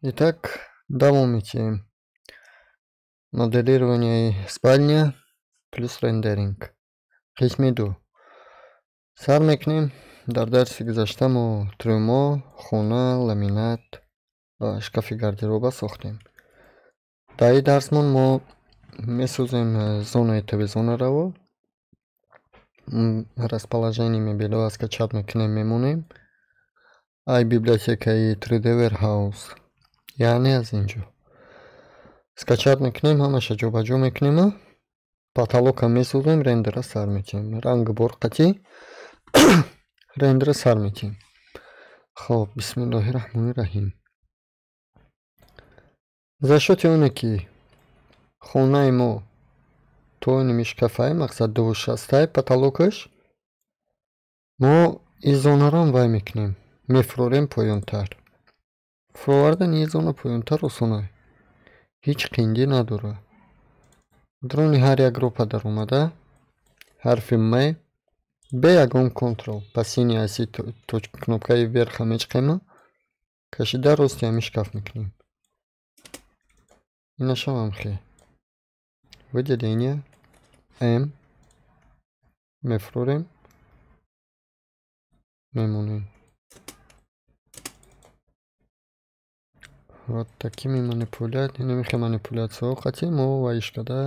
Итак, давом медиҳем. Моделирование спальня плюс рендеринг. Қисми 2. Сар мекунем. Дар дарси гузашта мо трюмо, хона, ламинат ва шкафи гардероба сохтем. Дар ин дарсмон мо месозем зонаи ТВ-зонараво. Расположение мебелҳо скачать мекунем, мемонем. Ай библиотекаи 3D Warehouse. Яъне аз инҷо. Скачать мекунем, ҳамаша ҷобаҷо мекунем, потолока месозем, рендера сар метиҳем. Ранги борқатӣ рендера сар метиҳем. Хоб, бисмиллоҳи раҳмони раҳим. За счёти оне ки хонаи мо то ними шкафай, мақсад 2,60 потолокаш, мо ин зонарам вай мекунем, мефурорем поёнтар. Фуровардани ин зона поёнтар осона, ҳеҷ қиндӣ надорад. Дрони ҳар як группа даромада, ҳарфи М, бе ягон контрол, па синий оси кнопкаи верха мечиқема, кашида рости ҳамин шкаф мекунем. Инашам хе. Выделение М, мефурорем, мемонем. Вот такими манипуляцияҳо қатъи мо вайш карда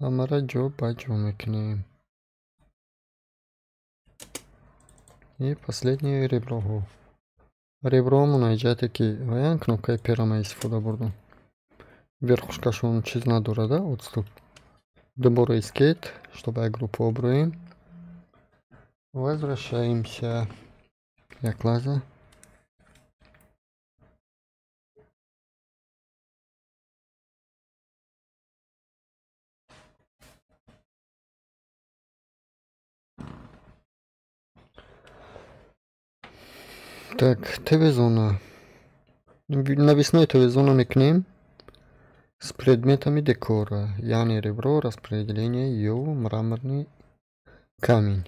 ҳамаро ҷо ба ҷо мекунем. И последние реброҳо. Реброҳомон ҷиҳате ки ваян кнопкаи перама истифода бурдам. Верхушкашон чиз надорада, отступ. Дубора escape, чтобы як группу оброем. Возвращаемся. Як лаза. Так, ТВ-зона. Навесной ТВ-зона мекунем с предметами декора, яъне ребро, распределение, ё мраморный камень.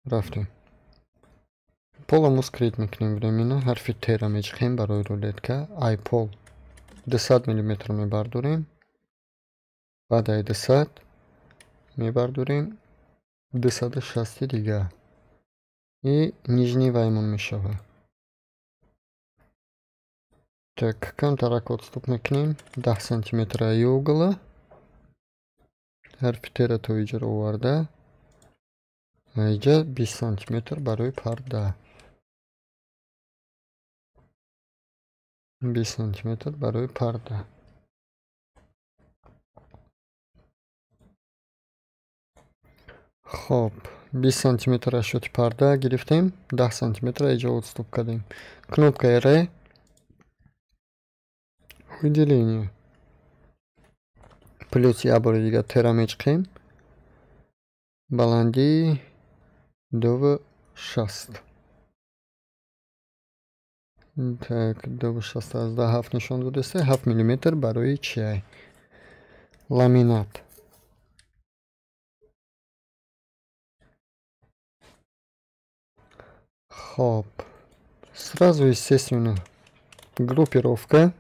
Рафтем. Пола мо скрит мекунем временно, ҳарфи Т-ра мечиқем барои рулетка, ай пол 200 мм мебардорем, баъд ай 200 мебардорем 260 дига. И нижний ваймон мешава. Так, камтарак отступ мекунем, 10 сантиметр ай угла. Ҳарфи Т-ра то иҷро оварда. Иҷа 20 сантиметр барои парда. 20 сантиметр барои парда. Хоб, 20 сантиметр аз счёти парда гирифтем, 10 сантиметр иҷо отступ кардем. Кнопкаи Р, выделение. Плюс як бори дига Т-ра мечиқем. Баландии 2,60. Так, 2,67 нишон додааст, 7 мм барои чиай? Ламинат. Хоп. Сразу, естественно, группировка.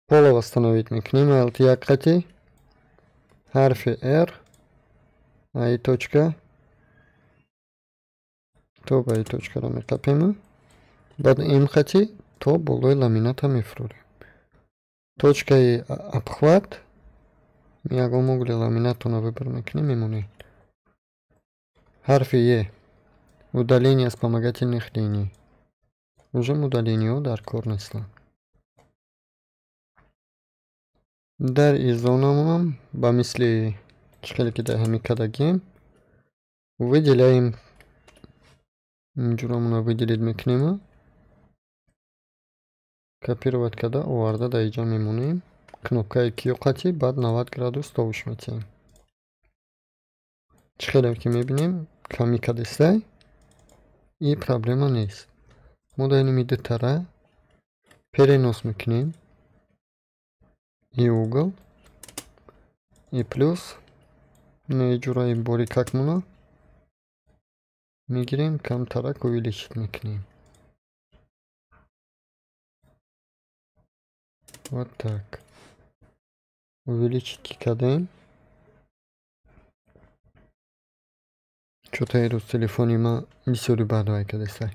Пола восстановить мекунем. Alt як қати. Ҳарфи R. Ай точка. То ба и точкаро меқапем. Баъд М қати то болои ламината мефурорем. Точкаи обхват. Ягон угли ламинатона выбор мекунем, мемонем. Ҳарфи Е. Удаление вспомогательных линий. Уже удаление дар кор нестанд. Дар ин зонамонам ба мисли чӣ ки дар ҳамин кадагем выделяем, инҷурамона выделить мекунем, копировать карда оварда дар инҷа мемонем, кнопкаи Q қати, баъд 90 градус товуш метиҳем. Чӣ хеле ки мебинем ками кадестай и проблема нест. Мо дар иними дутара перенос мекунем и угол, и плюс неҷураи борикакмона мегирем, камтарак увеличить мекунем. Вот так. Увеличить кардем. Чё-то ирӯз телефони ман бисёри бад вай кардесай.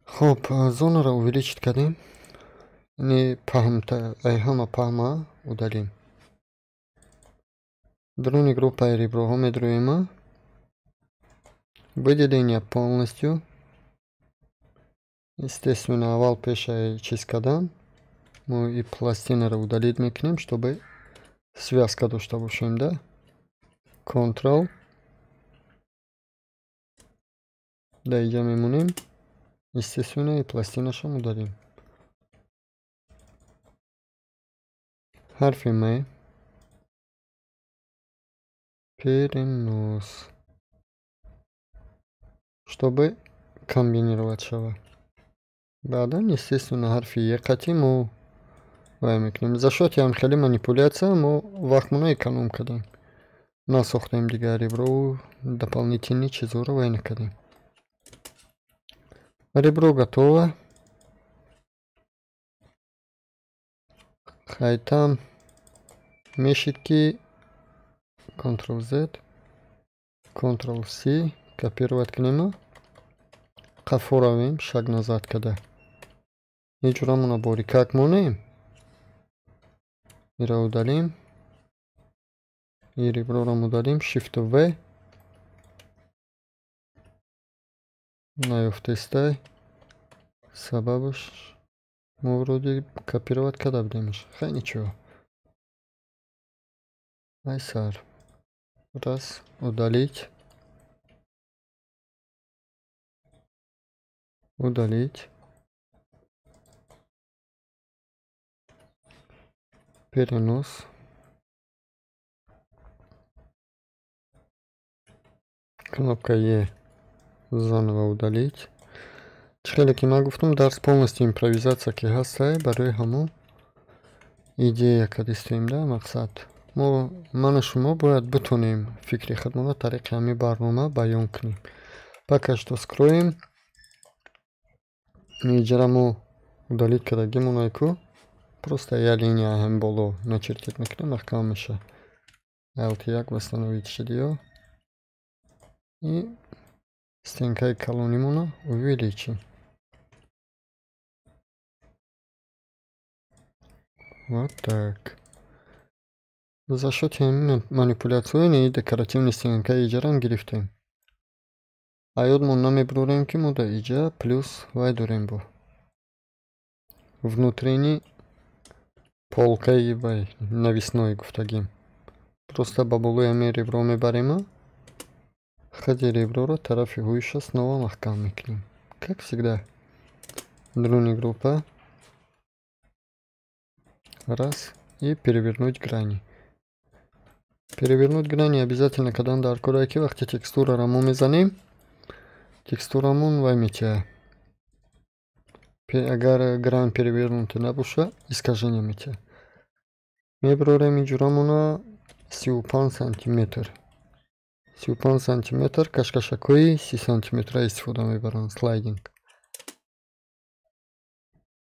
Хоб, зонаро увеличить кардем. Не паҳмта, ай ҳама паҳма удалим. Даруни группаи реброҳо медроем. Выделение полностью. Естественно, аввал пешаи чиз кардан мо и пластинаро удалить мекунем, чтобы связка дошта бошем, да? Ctrl. Да, иҷа мемонем. Естественно, и пластинашам удалим. Ҳарфи М. Перенос. Чтобы комбинировать шава. Баъдан, естественно, ҳарфи Е қатӣ мо вай мекунем. За счёти ҳам хеле манипуляция мо вақтмона эконом кардем. Насохтем дигар реброву дополнительный чизоро вай накардем. Ребро готово. Хайтам мешид ки Ctrl Z, Ctrl C копировать кунем. Қафо равем, шаг назад када. Ҳеҷ борикак монем. Ира удалим. И реброрам удалим. Shift V. Наёфтестай. Сабабаш мо вроде копировать карда будемаш. Хай ничего. Айсар. Раз. Удалить. Удалить. Перенос. Кнопка Е. Заново удалить. Хеле ки ман гуфтам, дарс полностью импровизация ки ҳастай, барои ҳамон идея кардистем, да, мақсад. Мо, ману шумо бояд битонем фикри худмонро тариқи ҳамин барнома баён кунем. Пока что скроем. Иҷара мо удалить кардагимон ку. Просто я линия ҳам боло начертить мекунем, маҳкам меша. Alt 1 восстановить шидиё. И стенкаи калонимона увеличим. Вот так. За счёти ҳамин манипуляциони декоративный стенкаи иҷарам гирифтем. А ёдмон намебурорем, ки мо дар иҷа плюс вай дорем бо внутренний полкаи вай навесной гуфтагим. Просто ба болои ҳамин ребро мебарем, хади реброро тарафи ҳуиша снова маҳкам мекунем. Как всегда. Даруни группа. Раз. И перевернуть грани. Перевернуть грани обязательно, когда дар кораки вақти текстураро мо мезанем, текстурамон вай метиҳад. Агар грань перевернута набоша, искажение метиҳад. Мебарорем иҷурамона 35 сантиметр. 35 сантиметр кашкашакҳои 30 сантиметра истифода мебаранд слайдинг.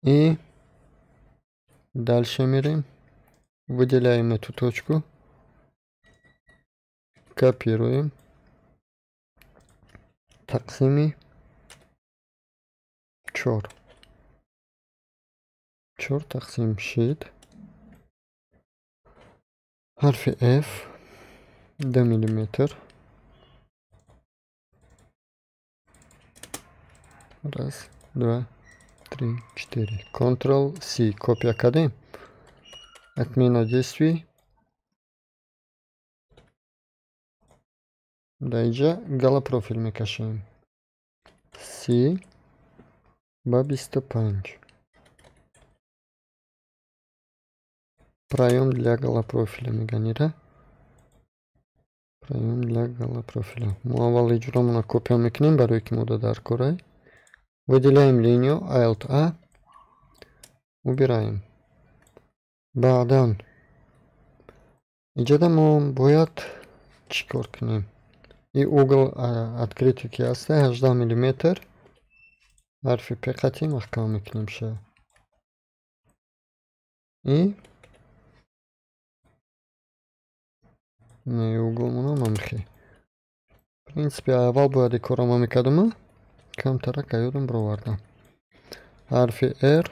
И дальше мерем. Выделяем эту точку. Копируем. Тақсими 4. 4 тақсим шид. Ҳарфи F 2 миллиметр. Раз, два, три, четыре. Ctrl C. Копия кардем. Отмена действий. Дар иҷа галапрофил мекашем. C ба 25. Проем для галапрофиля меганира. Проем для галапрофиля. Мо аввал иҷромона копия мекунем, барои ки мода дар корай. Выделяем линию Alt A. Убираем. Баъдан иҷода мо бояд чӣ кор кунем? И угол открытый ки ҳаста 18 миллиметр. Ҳарфи П қатӣ маҳкам мекунем ша. И углмонам амхи. В принципе, аввал бояд ин корро мекардам, камтарак аёдам бировардам. Ҳарфи R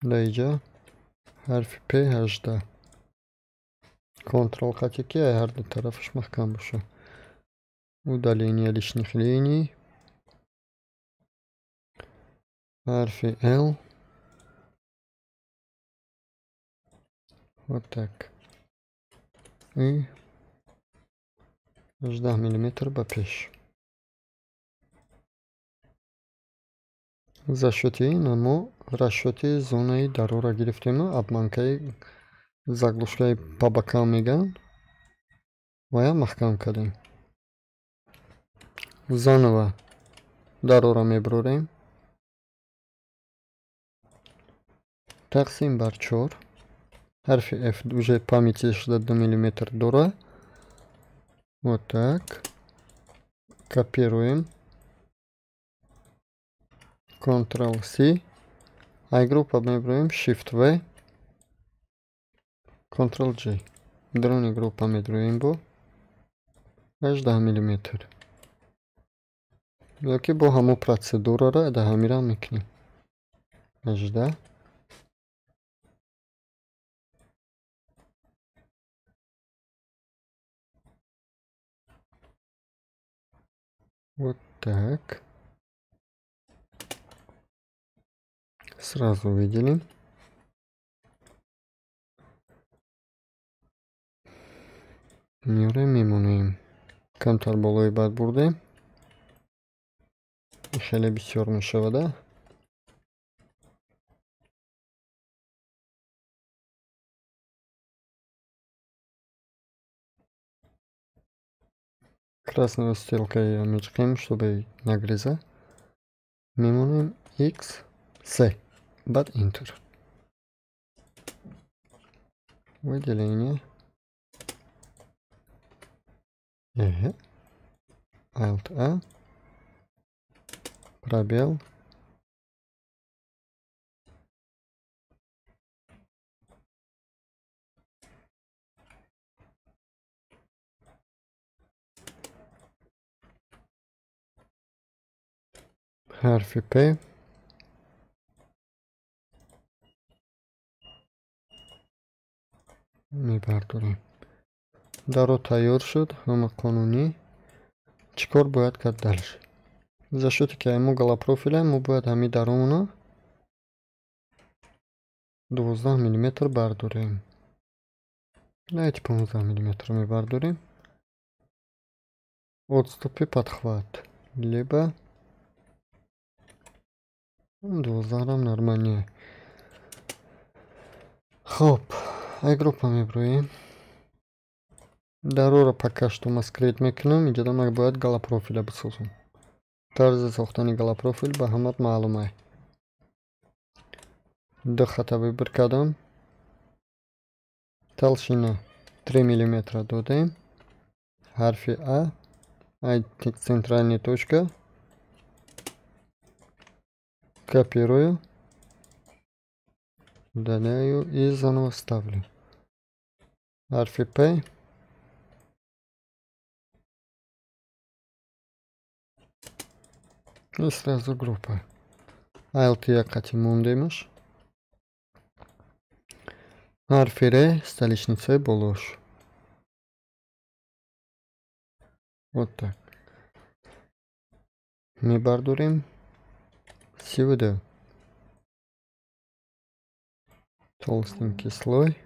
дар инҷа, ҳарфи P 18. Контрол хати ки ҳар ду тарафаш маҳкам бошад. Удаление лишних линий. Ҳарфи L. Вот так. И 18 миллиметр ба пеш. За счёти ин мо расчёти зонаи дарора гирифтему, обманкаи заглушкаи по бокам мегӯянд, вая маҳкам кардем. Заново дарора мебурорем. Тақсим бар 4. Ҳарфи F уже памяти 62 миллиметр дора. Вот так. Копируем. Ctrl-C. Ай группа мебурем Shift-V. Ctrl-J. Даруни группа медруем бо 18 миллиметр. Ёки бо ҳамон процедурара дар ҳамира мекунем. 18. Вот так. Сразу выделим. Меорем, мемонем. Камтар болои бад бурдем. Хеле бисёр мешавад. Красную стрелкой мечкаем, чтобы нагреза. Мемонем X, C. Бад Enter. Выделение. Alt A. Пробел. Ҳарфи P. Мебардорем. Даро тайёр шуд, ҳама қонунӣ. Чӣ кор бояд кард дальше? За счёте ки мо галапрофилем, мо бояд ҳамин даромона 12 миллиметр бардорем. Давайте 15 миллиметр мебардорем. Отступи подхват. Либо 12 нормально. Хоп, ай группа меброем. Дарора пока что маскрейт мекунам, инҷода ман бояд галапрофиля бисозам. Тарзи сохтани галапрофил ба ҳамат маълум ай. Ду хата выбор кардам. Толщина 3 миллиметра додем. Ҳарфи А, ай центральная точка. Копирую, удаляю и заново ставлю. Ҳарфи П. И сразу группа. Alt якати мондемаш. Ҳарфи Р столичницаи болош. Вот так. Мебардорем. 32. Толстенький слой.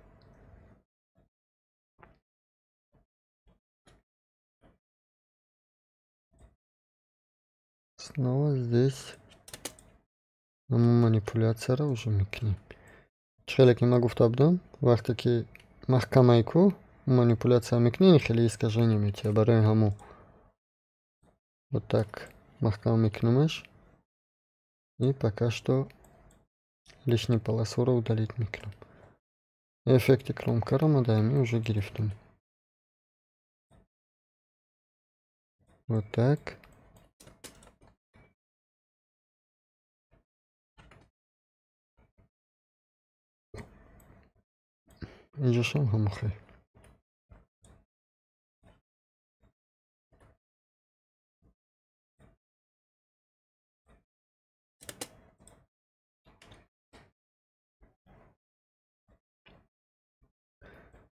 Снова здесь манипуляцияро уже мекунем. Хеле ки ман гуфта будам, вақте ки маҳкамайку манипуляция мекунӣ, хеле искажение метиҳад. Барои ҳамон вот так маҳкам мекунамаш и пока что лишний полосуро удалить мекунам. Эффекти кромкаро ма дар ҳамин уже гирифтем. Вот так. Инҷошам ҳамохел.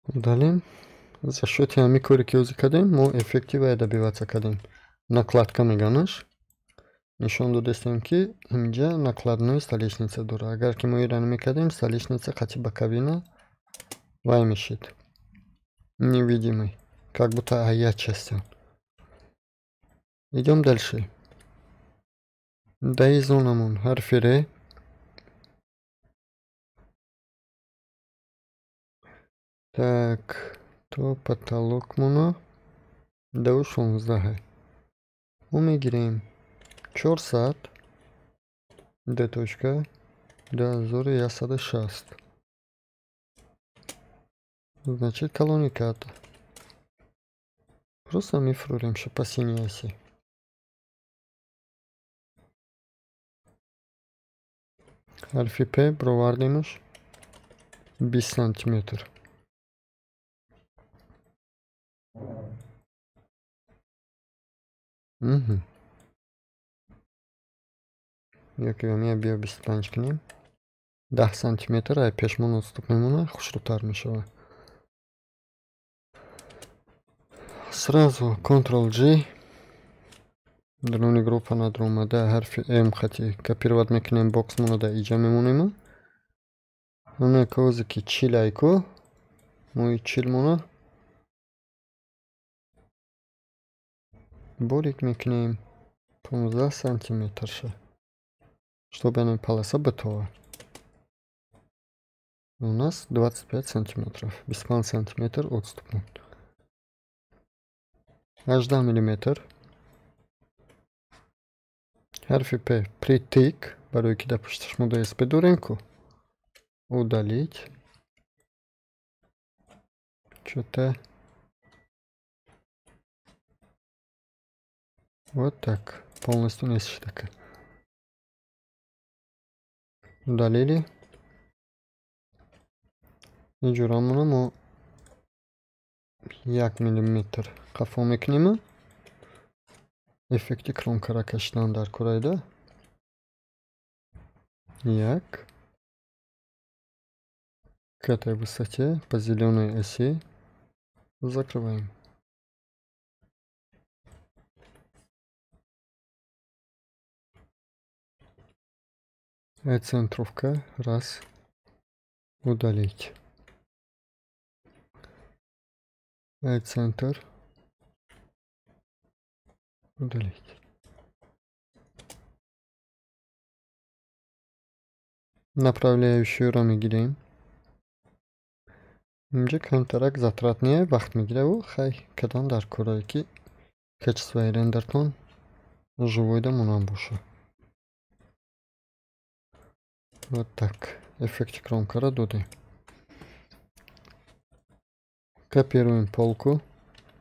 Удалим. За счёти ҳамин коре ки ҳозир кардем, мо эффекти вая добиваться кардем. Накладка меганаш. Нишон додастем, ки инҷа накладной столешница дорад. Агар ки мо инро намекардем, столешница қати боковина вай мешид. Невидимый. Как будто як часть. Идём дальше. Даи зонамон ҳарфи Р. Так, то потолокмона ду 16. Мо мегирем 400 д точка 2160. Значит, колониката. Просто мефурем по синей оси. Ҳарфи П бровардемаш 20 сантиметр. Ёки мия биё 25 кунем. 10 сантиметр ай пешмон отступ мемона, хушрӯтар мешавад. Сразу Ctrl G. Даруни группа надромада ҳарфи М хати копировать мекунем, боксмона да иҷа мемонем. Ана козе ки 40 айку. Мои 40 мона борик мекунем 15 сантиметр ша. Чтобы она полоса готова. У нас 25 сантиметров. 25 сантиметр отступ. 18 миллиметр. Ҳарфи П притык. Барои ки дар пушташ мо ДСП дорем ку. Удалить. Чё-то. Вот так. Полностью не так. Удалили. Иҷорамона мо 1 миллиметр қафо мекунем. Эффекти кромкара кашидан дар курайда. Як. К этой высоте по зеленой оси закрываем. Центровка. Раз. Удалить. Центр. Удалить. Направляющую мегирем. Инҷа камтарак затратные вақт мегираву хай кадан дар корае ки качествои рендертон живойда монанд боша. Вот так. Эффекти кромкара додем. Копируем полку.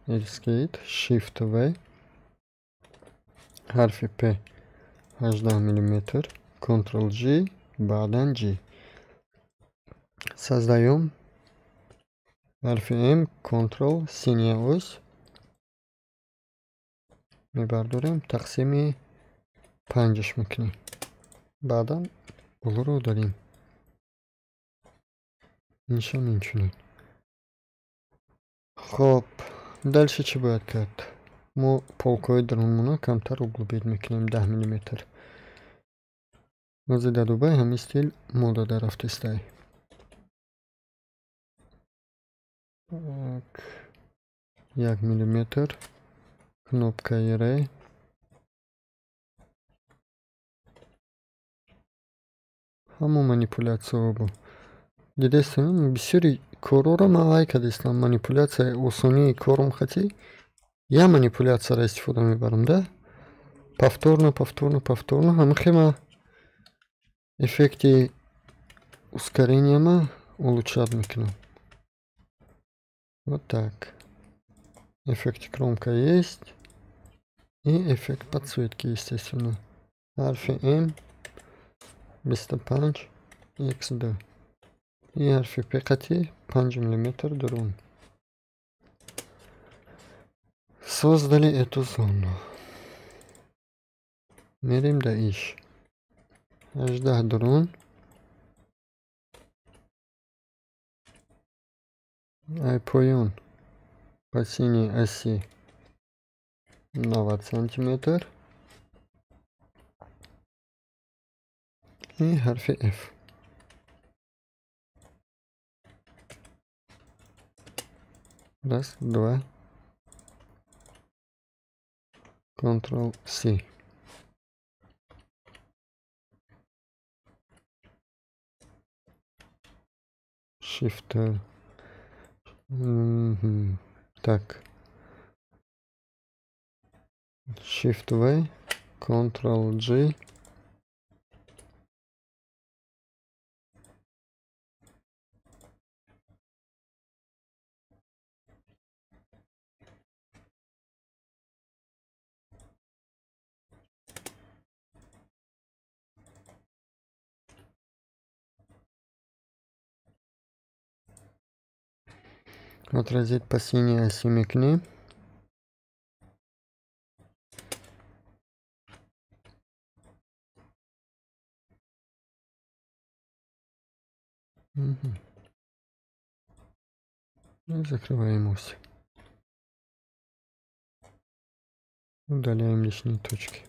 Escape. Shift V. Ҳарфи П 18 миллиметр. Ctrl G. Баъдан G. Создаем. Ҳарфи М. Ctrl. Синяя ось. Мебардорем. Тақсими 5 мекунем. Баъдан болоро удалим. Нишон инчунин. Хоб, дальше чӣ бояд кард? Мо полкаҳои дарунмона камтар углубить мекунем 10 миллиметр. Ҳозир дар Дубай ҳамин стил мода дарафтистай. Так, 1 миллиметр. Кнопкаи Р. Ҳамон манипулятсияҳо бу. Дидестем, бисёри корҳоро ман лайк кардастам. Манипулятсияи осонии кором хати я манипулятсияро истифода мебарам, да? Повторно, повторно, повторно. Ҳамин хема эффекти ускоренияма улучшать мекунам. Вот так. Эффект кромка есть. И эффект подсветки, естественно. Ҳарфи М 25 XD. И ҳарфи П қати 5 миллиметр дурун. Создали эту зону. Мерим да иш. 18 дурун. Ай поён по синей оси 90 сантиметр. И ҳарфи F. Раз, два. Ctrl C. Shift. Так. Shift V, Ctrl G. Отразить по синей оси мекни. Угу. И закрываем ось. Удаляем лишние точки.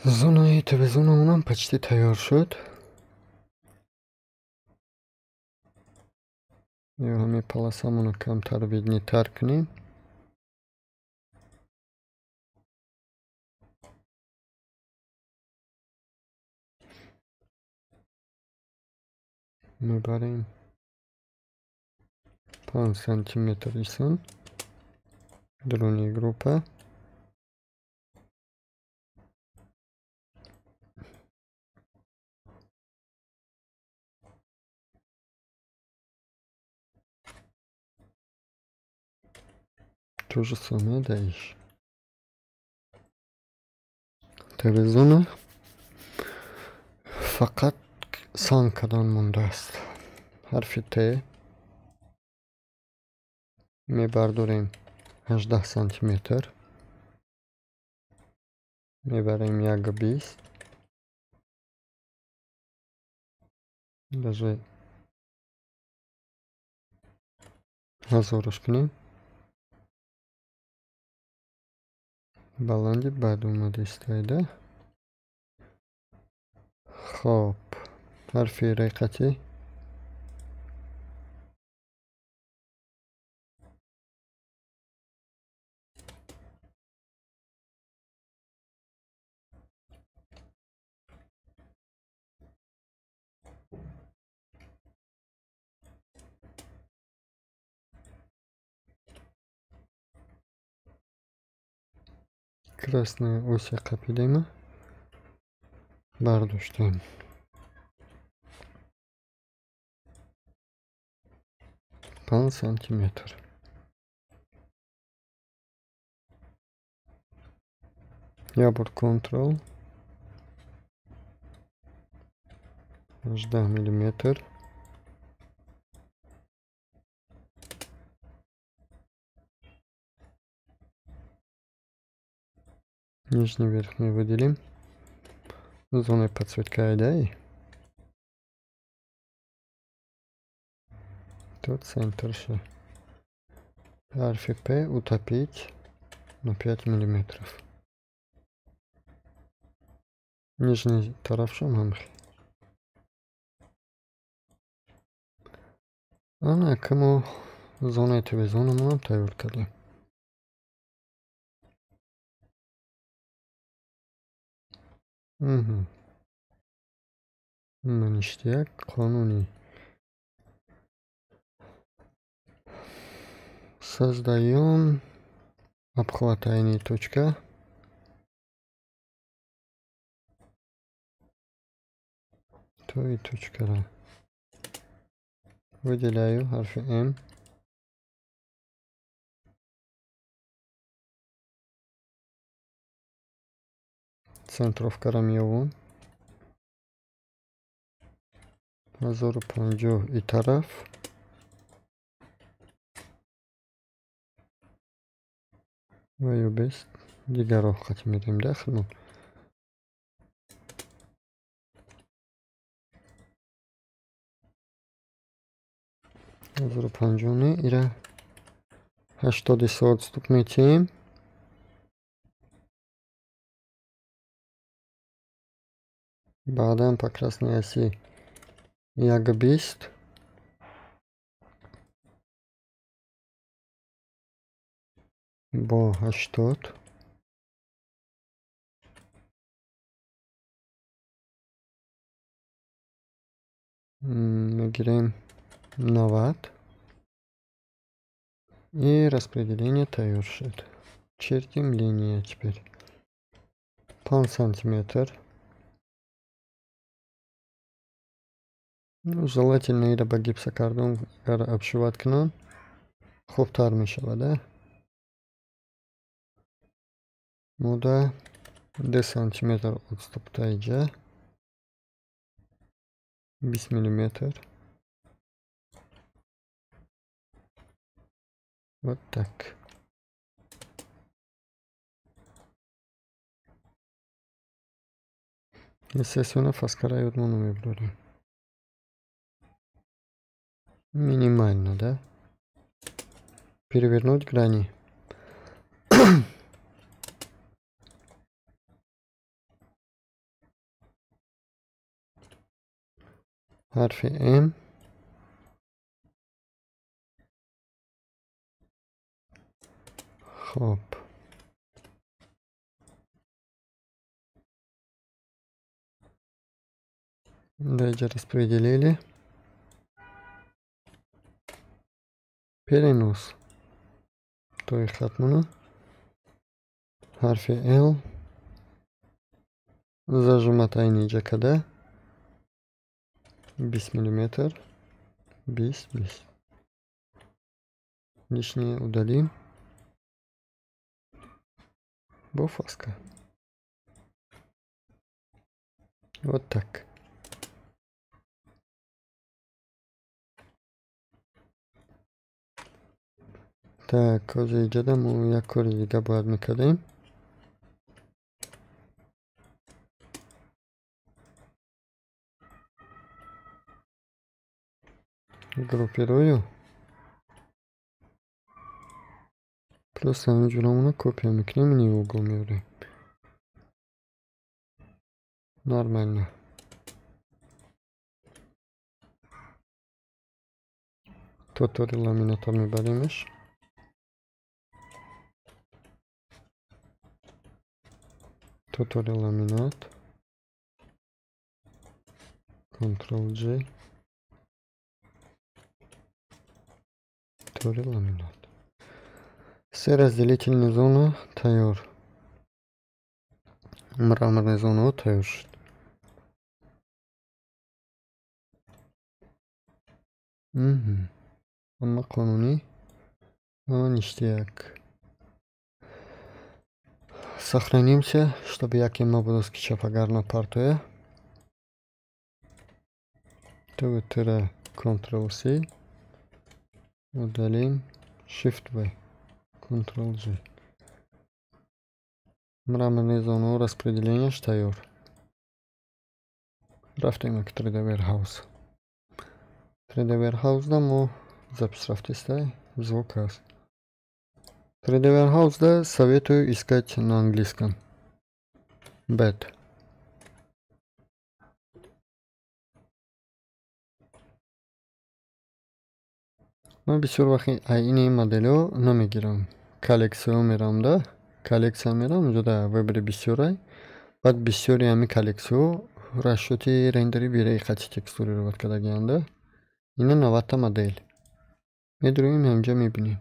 Зонаи телевизионамонам почти тайёр шуд. Ё ҳамин полосамонро камтар виднитар кунем. Мебарем 5 сантиметр исон дуруни группа. То же самое дальше. Телевизиона фақат сан кардан мондааст. Ҳарфи Т мебардорем 18 сантиметр, мебарем 1,20, даже ҳазораш кунем. Баланди баъд омада истоида. Хоб, ҳарфи реқати красная ось қапидема бардоштем. 5 сантиметр. Я буду Ctrl 18 миллиметр. Нижний верхний выделим. Зоной подсветка айдай. Тут центр ше. Ҳарфи П утопить на 5 миллиметров. Нижний тарафшом ҳамхи. Ана камо зонаи телевизионамонам тайёр кардем. Угу. Ништяк, қонунӣ. Создаем обхват айни точка. То и точкара выделяю, ҳарфи М. Центровкара меёвам. 1050 и тараф. Ва ё бест дигар роҳ қати мерем да худмон. 1050 ира 83 отступ метиҳем. Баъдан по красной оси 1,20. Бо 80. Мегирем 90. И распределение тайёр шуд. Чертим линия теперь. 5 сантиметр. Ну, желательно ира ба гипсокартон агар обшивать кунам хубтар мешавад, да? Мода 2 сантиметр отступ та иҷа 20 миллиметр. Вот так. Естественно, фаскара ёдмон мебарорем. Минимально, да? Перевернуть грани. Ҳарфи М. Хоб. Даҷа распределили. Перенос. Тои хатмона. Ҳарфи Л. Зажимать айниҷа када. 20 миллиметр. 20, 20. Лишнее удалим. Бо фаска. Вот так. Так, ҳозир иҷода мо як кори дига бояд мекардем. Группирую. Плюс ҳамин ҷурамона копия мекунем, ини угол меорем. Нормально. Тотори ламината мебаремеш. Тотори ламинат. Ctrl G. Тори ламинат. Се разделительная зона тайёр. Мраморная зона тайёр шуд. Амма қонунӣ, ама ништяк. Сохранимся, чтобы яке мабудост ки чапагар напартоя. ТВТ Ctrl C. Удалим. Shift V. Ctrl G. Мраморная зона распределения тайёр. Рафтем к 3D Warehouse. 3D Warehouse да мо запись рафтестай, звук аст. 3D Warehouse да советую искать на английском. Bed. Ман бисёр вақт ини моделҳо намегирам. Коллексияҳо мерам да, коллексия мерам, унҷо да выбори бисёрай. Баъд бисёри ҳамин коллексияҳо расчёти рендери V-Ray қати текстурировать кардагианд да. Ина 90 модель. Медурем ҳамҷа мебинем.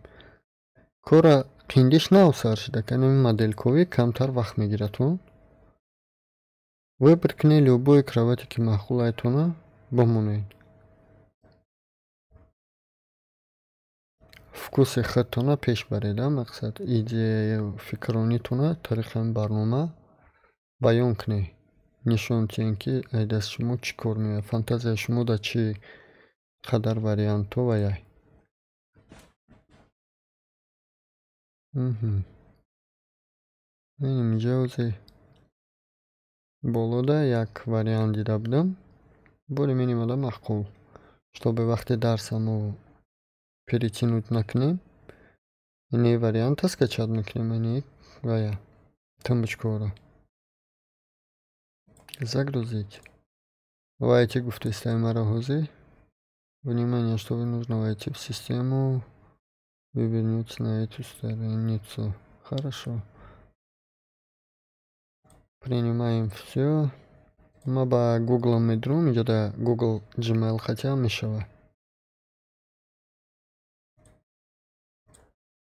Кора қиндиш нав сар шуда, кани моделковӣ камтар вақт мегирад. Выбор кунед любой кровате ки маъқул айтона бимонед. Вкуси худтона пеш баред, мақсад идеяю фикронитона тариқи ҳамин барнома баён кунед. Нишон диҳем, ки ай даст шумо чӣ кор меояд, фантазияи шумо дар чӣ қадар вариантҳо ва яй. Инҷа ози болода як вариант дида будам. Боре менимада маъқул, чтобы вақте дарсамо перетянуть накунем. Ини варианта скачать мекунем, ини вая тумбочкаро. Загрузить. Войти гуфтестай маро ҳозир. Внимание, что вы нужно войти в систему. Вы вернетесь на эту страницу. Хорошо. Принимаем все. Ма ба Google медрум, иҷода Google Gmail хотя мешава.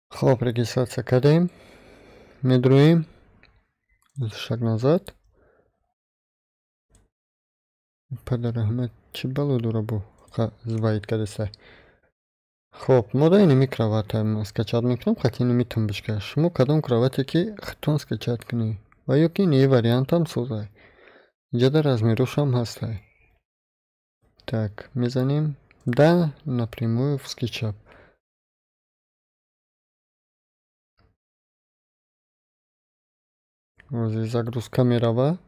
Хоб, регистрация кардем. Медруем. Шаг назад. Падар раҳмат, чӣ бало дора бо звайд кардесай. Хоб, мо да инами кровата скачать мекунем, хати инами тумбочка. Шумо кадом кровате ки худтон скачать кунед ва ё ки ини вариантам созай. Инҷа размерошам ҳастай. Так, мезанем да напрямую в SketchUp. Ози загрузка мерава.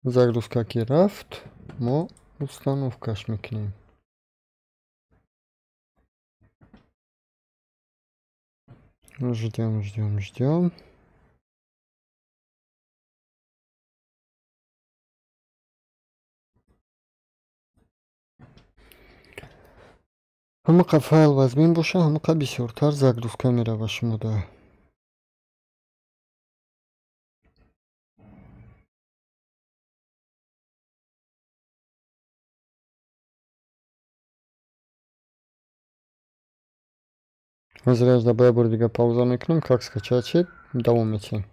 Загрузка ки рафт, мо установкаш мекунем. Ждем, ждем, ждем. Ҳамақа файл вазмин боша, ҳамақа бисёртар загрузка мерава шумода. Ҳозир аз ба як бори дига пауза мекунем, как скачать шид, давом метиҳем.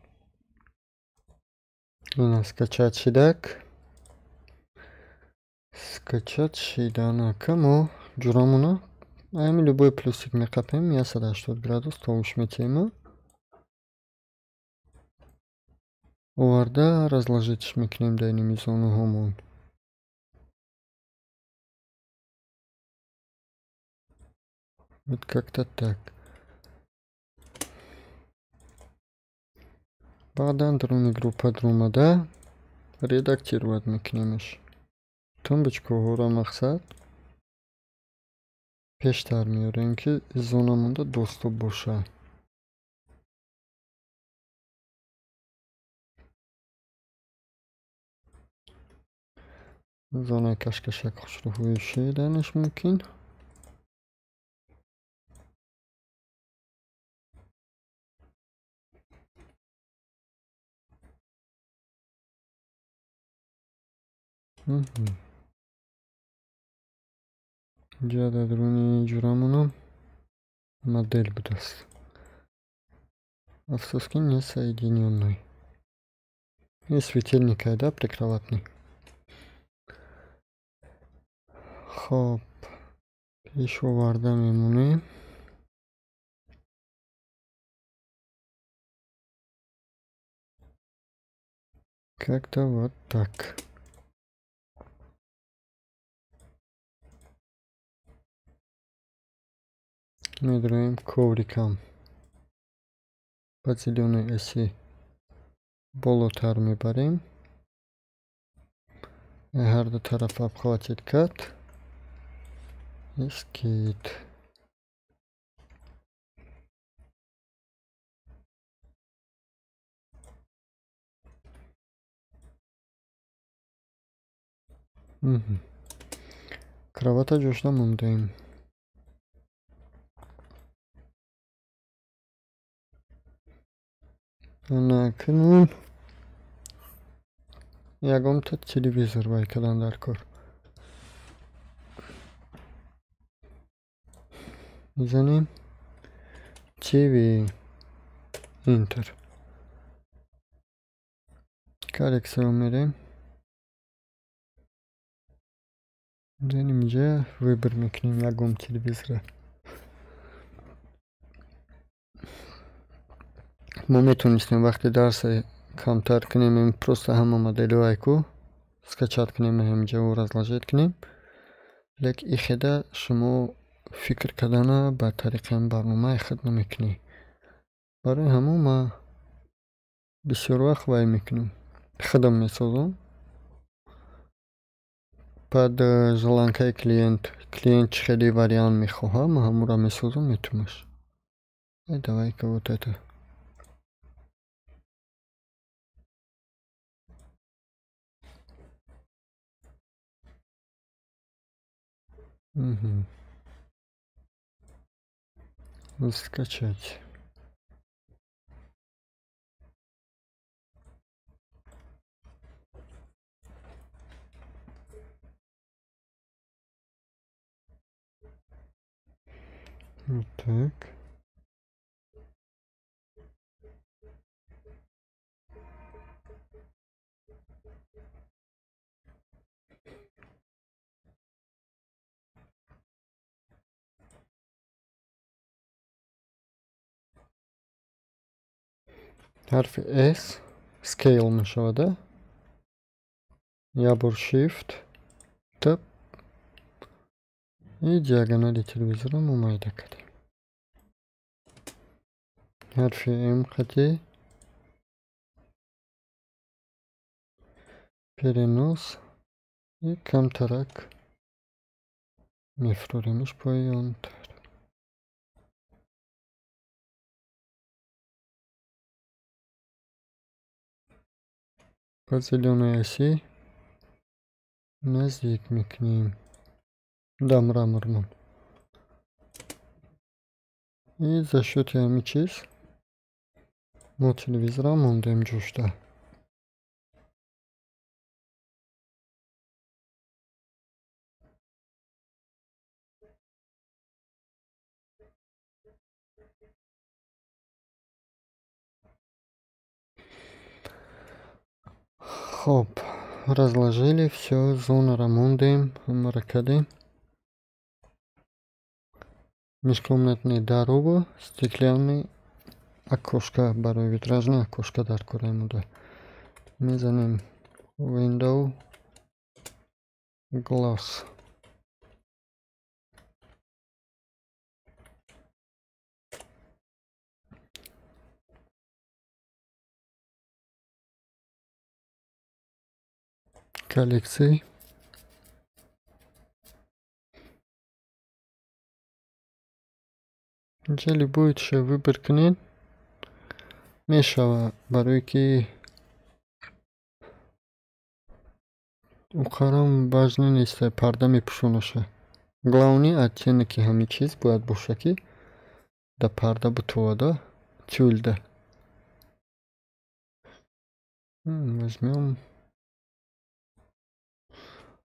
Ина скачать шидак. Скачать шиданака мо ҷурамона ами любой плюсик меқапем, 180 градус товуш метиҳем. Оварда разложитьш мекунем дар иними зонаҳомон. Вот как-то так. Баъдан даруни группа даромада редактировать мекунемш. Тумбочкаҳоро мақсад пештар меорем, ки зонамонда доступ боша. Зонаи кашкашак хушрӯҳои шиданаш мумкин. Инҷа дар даруни ҷурамона модель будааст. Афсӯс, ки не соединённый. И светильник айда прикроватный. Хоб, пеш оварда мемонем. Как-то вот так. Медроем коврикам. По зелёной оси болотар мебарем. Ҳар ду тараф обхватит кард. Скид. Кровата ҷошта мондаем. Анакунун ягонта телевизор вай кардан дар кор. Мезанем TV Enter. Коллекция мерем. Инҷа выбор мекунем ягон телевизора. Мо метавонистем вақти дарса камтар кунем, просто ҳама моделҳои ку скачать кунем, ҳаминҷа разложить кунем. Лек ихеда шумо фикр кардана ба тариқи ҳамин барномаи худ намекунед. Барои ҳамон ман бисёр вақт вай мекунам. Худам месозам. Баъд желанкаи клиент, клиент чӣ хеле вариант мехоҳад, ман ҳамонро месозам, метумаш. Давай-ка вот это. Угу. Скачать. Вот так. Ҳарфи S scale мешавад, я бор Shift Tab и диагонали телевизора мо майда кардем. Ҳарфи М қати перенос и камтарак мефуроремш поёнтар. По зелёной оси наздик мекунем. Да, мрамормон. И за счёти ҳамин чиз мо телевизора мондем ҷушта. Хоб, разложили всё, зонаро мондем, ҳамаро кардем. Межкомнатный дарову стеклянный окошко барои витражное окошко дар кораи муда. Мезанем window glass. Коллекции. Инҷа любойша выбор кунед мешава, барое ки уқарам важно нест, парда мепӯшонаша. Главный оттенки ҳамин чиз бояд боша, ки да парда бутовада тюльда. Возьмем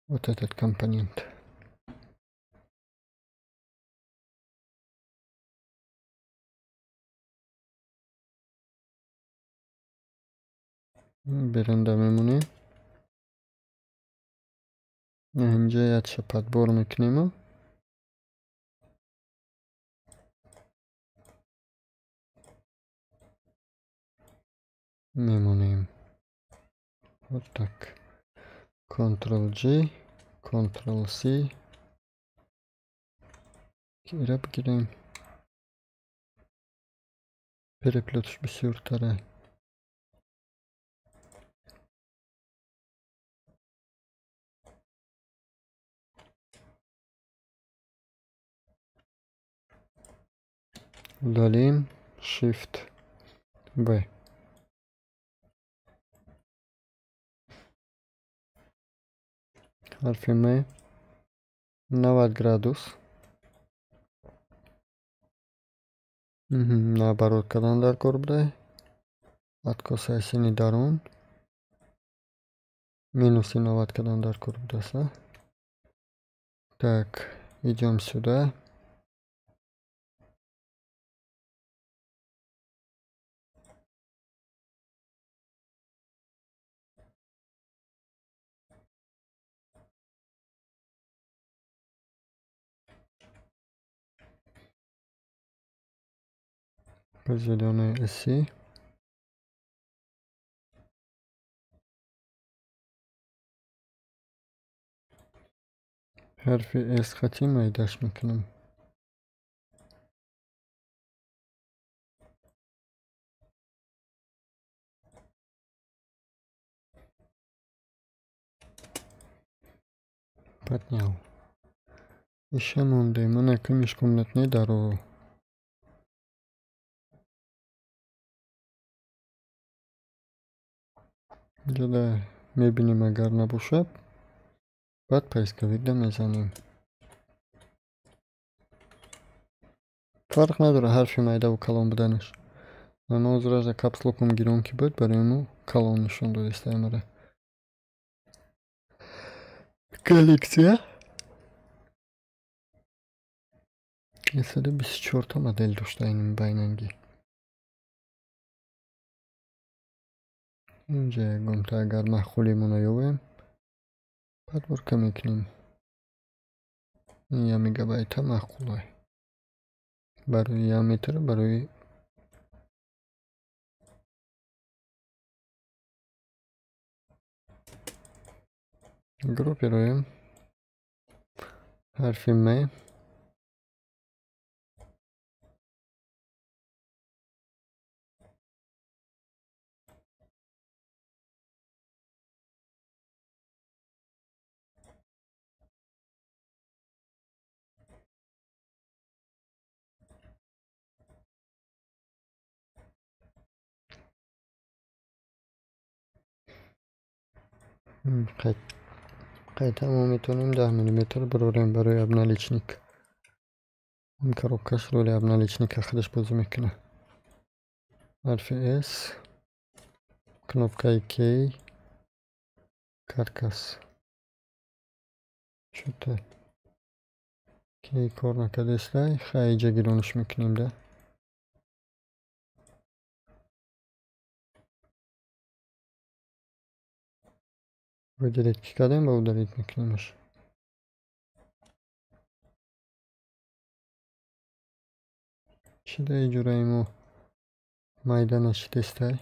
вот этот компонент. Берунда мемонем. Инҷа якша подбор мекунем. Мемонем. Вот так. Ctrl-G, Ctrl-C. Ира бигирем. Переплетш бисёртара. Удалим. Shift B. Ҳарфи М 90 градус. Наоборот кардан дар кор будай. Откосаи сини дарун минуси 90 кардан дар кор будааст. Так, идём сюда. По зелёной оси. Ҳарфи S хати майдаш мекунам. Поднял. Ещё мондем. Ман акун межкомнатный даро. Ҷода мебинем, агар набошад, баъд поисковик да мезанем. Фарқ надорад ҳарфи майдаву калон буданаш. Ман ҳозир капслокум гирон ки буд, барои мо калон нишон додистаи мара. Коллексия 124 та модель дошта ин байнанги. Инҷа ягонта агар маъқулимона ёбем, подборка мекунем. Ин як мегабайта маъқулай. Барои як метр, барои группируем. Ҳарфи М. Қайта мо метавонем 10 миллиметр бирорем барои обналичник. Ин коробкаш роли обналичника худаш бозӣ мекунад. Ҳарфи S, кнопкаи K, каркас. Чӯта K кор накардестай, хай иҷа гирониш мекунем да. Выделить ки кардем ва удалить мекунемаш. Чӣ да иҷораи мо майда нашидестай?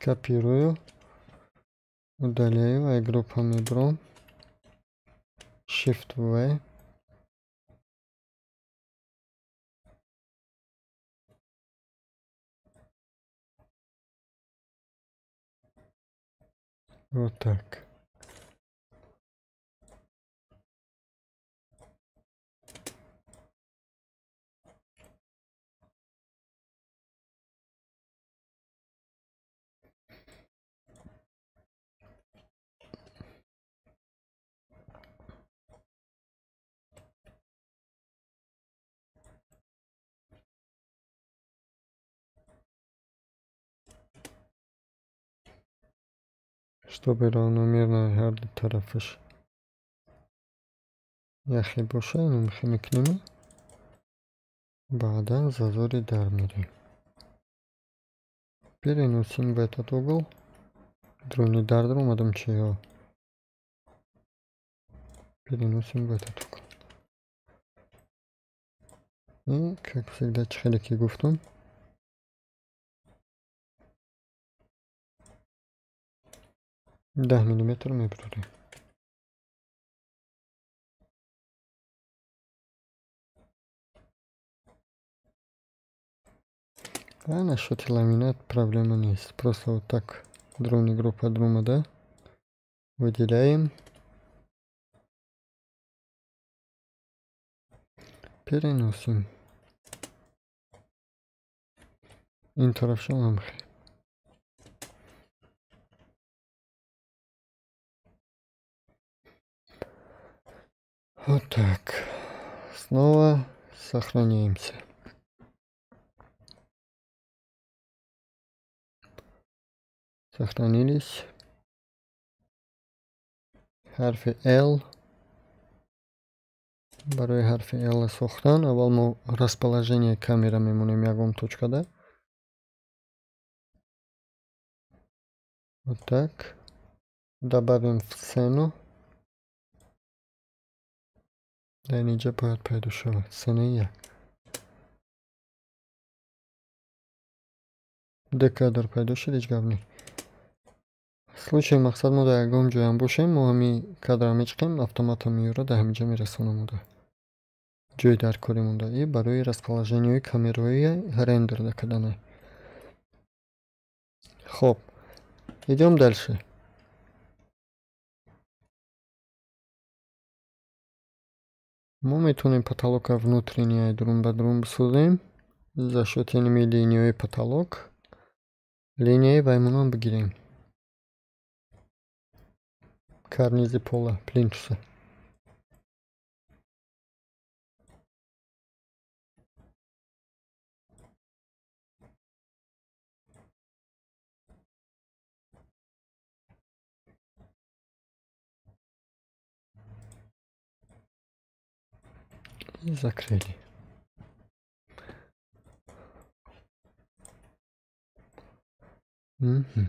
Копирую, удаляю, ай группа мебром. Shift V. Вот так. Чтобы равномерно ҳар ду тарафаш яхе боша, инро мекунем, баъдан зазори дар мерем. Переносим в этот угол. Дрони дар омадам чиё. Переносим в этот угол. И, как всегда, чӣ хеле ки гуфтам, 10 миллиметр мебурем. А насчет ламинат проблема нест. Просто вот так дрони группа друма, да? Выделяем. Переносим. Ин тарафшон ҳам. Вот так. Снова сохраняемся. Сохранились. Ҳарфи L. Барои ҳарфи L сохтан аввал мо расположение камера мемонем ягон точкада. Вот так. Добавим в сцену. Дар инҷа бояд пайдо шавад сценаи як. Д кадр пайдо шуд, ҳеҷ гап не. Случай мақсад мо дар ягон ҷоям бошем, мо ҳамин кадрро мечиқем, автоматом меёрад, дар ҳаминҷа мерасонам уда. Ҷои даркорӣ монда. И барои расположенияи камераҳои рендер кардане. Хоб, идём дальше. Мо метавонем потолока внутренняя дурун ба дурун бисозем за счёт инами линияи потолок. Линияи ваймонам бигирем. Карнизи пола, плинтуса. И закрыли. Угу.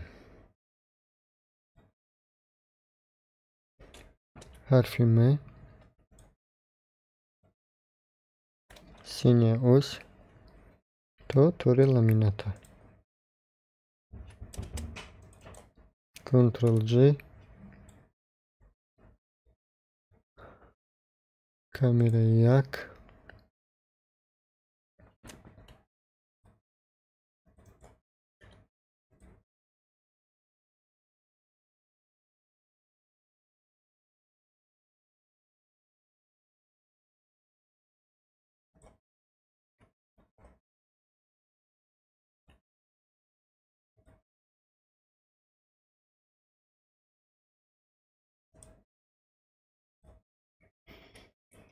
Ҳарфи М. Синяя ось. То тори ламината. Ctrl-G. Камера як.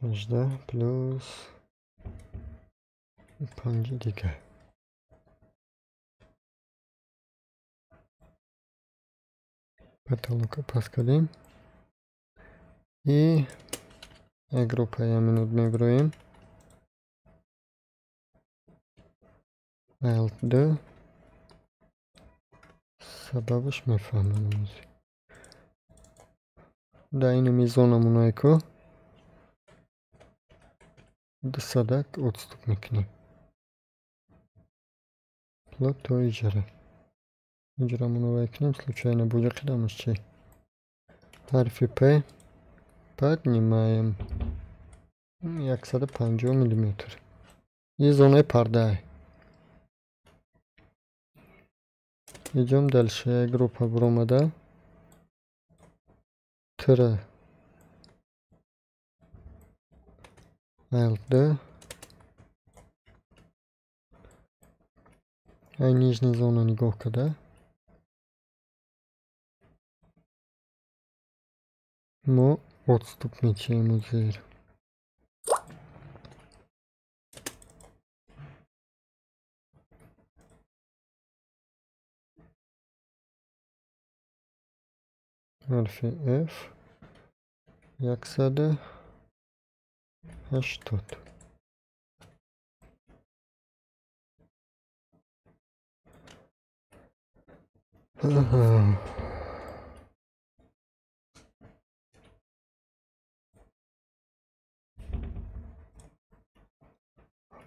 18 плюс 5 дига. Потолок пас кардем. И группа я минут меброем. Alt-D. Сабабаш мефаҳмам. Да инами зона мунайко. Дусадак отступ мекунем. Плот то иҷара. Иҷара муновай кунем, случайно буҷақидамаш чи. Ҳарфи П поднимаем 150 миллиметр. И зонаи пардаи. Идём дальше. Группа буромада. Тр. Alt-D. Ай нижняя зона нигоҳ карда. Мо отступ метиҳем зер. Ҳарфи F 180. Ага.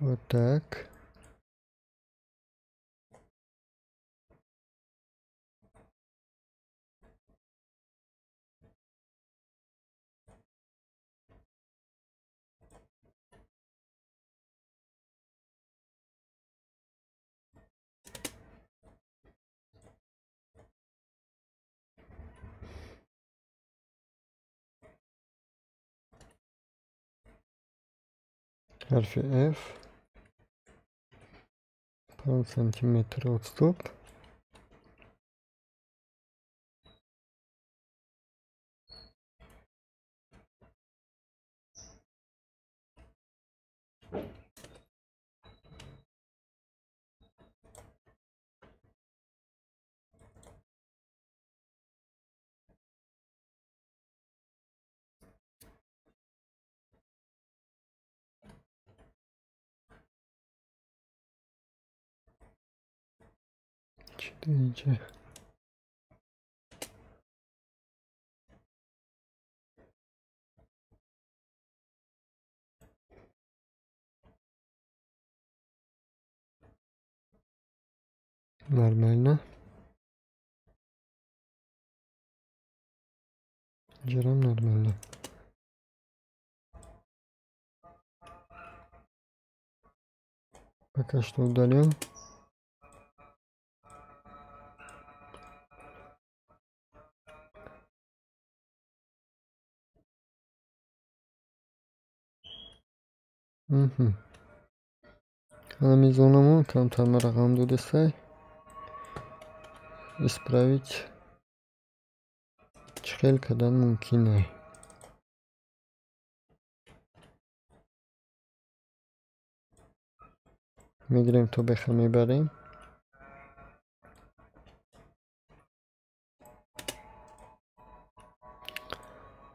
Вот так. Ҳарфи F 5 сантиметр отступ. Инҷа Нормально. Ҷарам нормально. Пока что удалим. Угу. Ҳамин зонамон камтар рақам додестай. Исправить чӣ хел кардан мумкин ай. Мегирем то беха мебарем.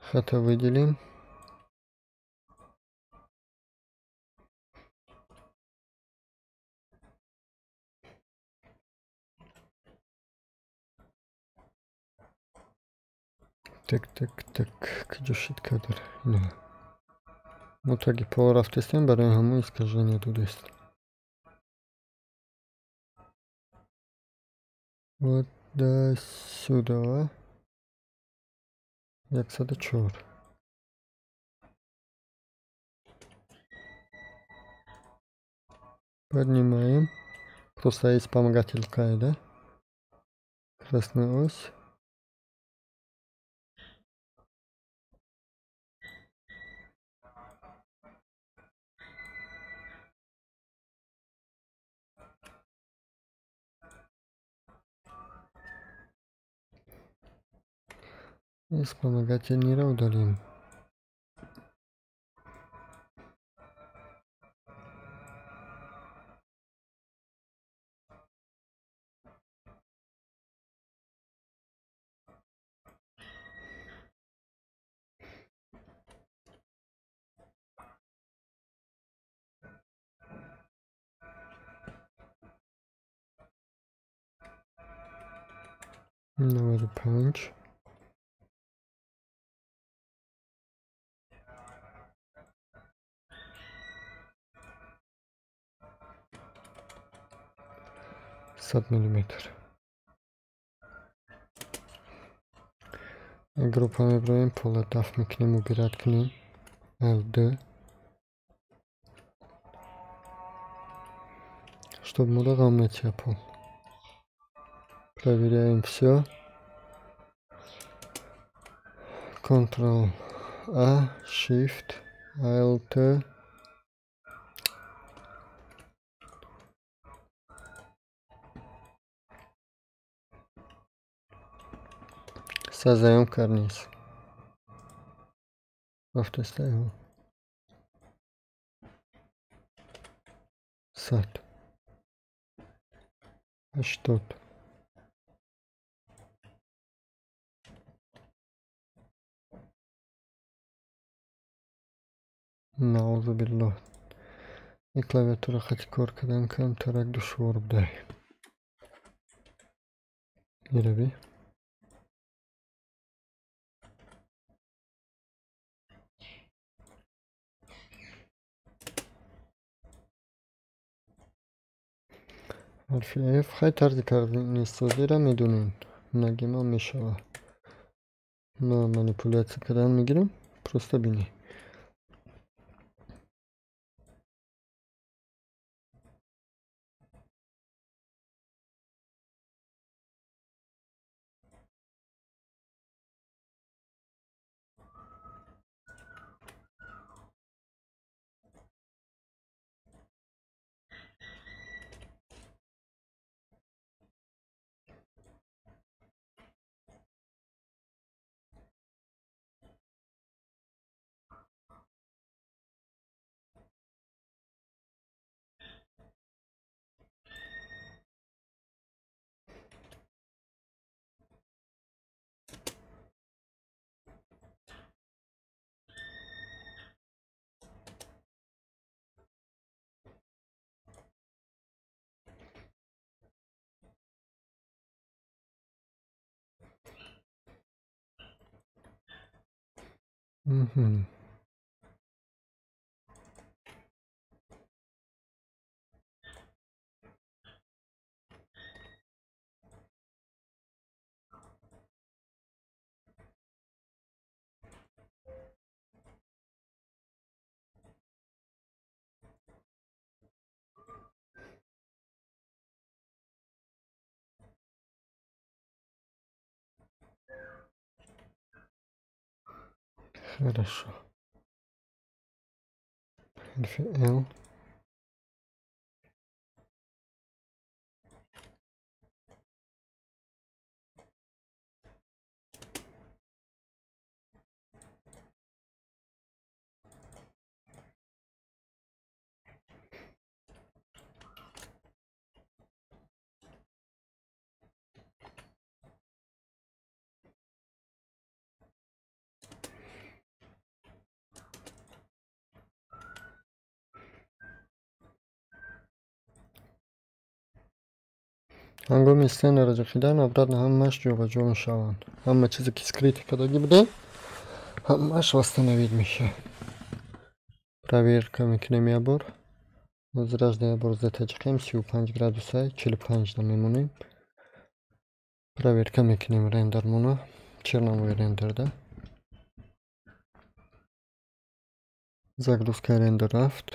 Хата выделим. Так, так, так, куҷо шид кадр? Ина. Мо таги пол рафтестем, барои ҳамон искажение додест. Вот до сюда. 104. Поднимаем. Просто есть вспомогатель К, да? Красная ось. И вспомогательный удалим. 95. 100 миллиметр. Группа меброем, пола даф мекунем, убирать кунем. LD. Чтобы мода равнять пол. Проверяем все. Ctrl A, Shift, Alt. Создаем карниз. Автоставим. Сад. 80. Наузу биллоҳ. Ин клавиатура хати кор кардан камтарак душвор будай. Ираби. Ҳарфи F. Хай тарзи карнизсозиро медонем. Нагима мешава. Ма манипулятсия кардан мегирам. Просто бинӣ. Угу. Хорошо. Ҳарфи L. Ҳангоми сценаро ҷиқидан обратно ҳамааш ҷобаҷо мешаванд. Ҳама чизе ки скрытый кардагӣ будем, ҳамааш восстановить мешавад. Проверка мекунем як бор. Ҳозиражда як бор зета ҷиқем, 35 градусай, 45 да мемонем. Проверка мекунем рендермона, черновой рендерда. Загрузка рендер рафт.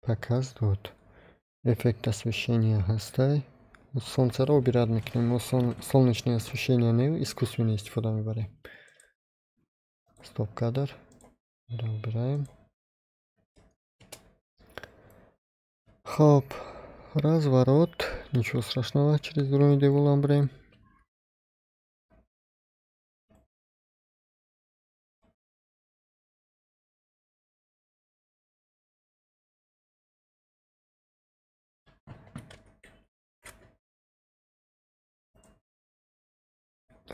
Показ дод. Эффект освещения ҳастай. Солнцеро убирать мекунем. Мо солнечное освещение не, искусственное истифода мебарем. Стоп кадр. Убираем. Хоп. Разворот. Ничего страшного. Через другой девол амбрем.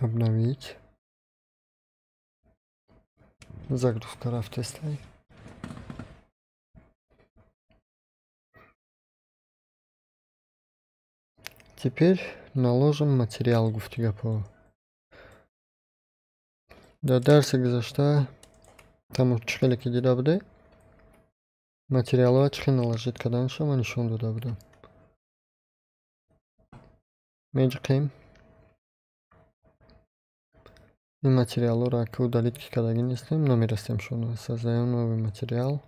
Обновить. Загрузка рафтестай. Теперь наложим материал гуфти гапо. Дар дарси гузашта тамом чӣ хеле ки дида буде, материалҳоро чӣ хел наложить карданашро ман нишон дода будам. Меҷиқем. Ин материалҳоро ки удалить ки кардагӣ нестем, намерасем шуно. Создаем новый материал.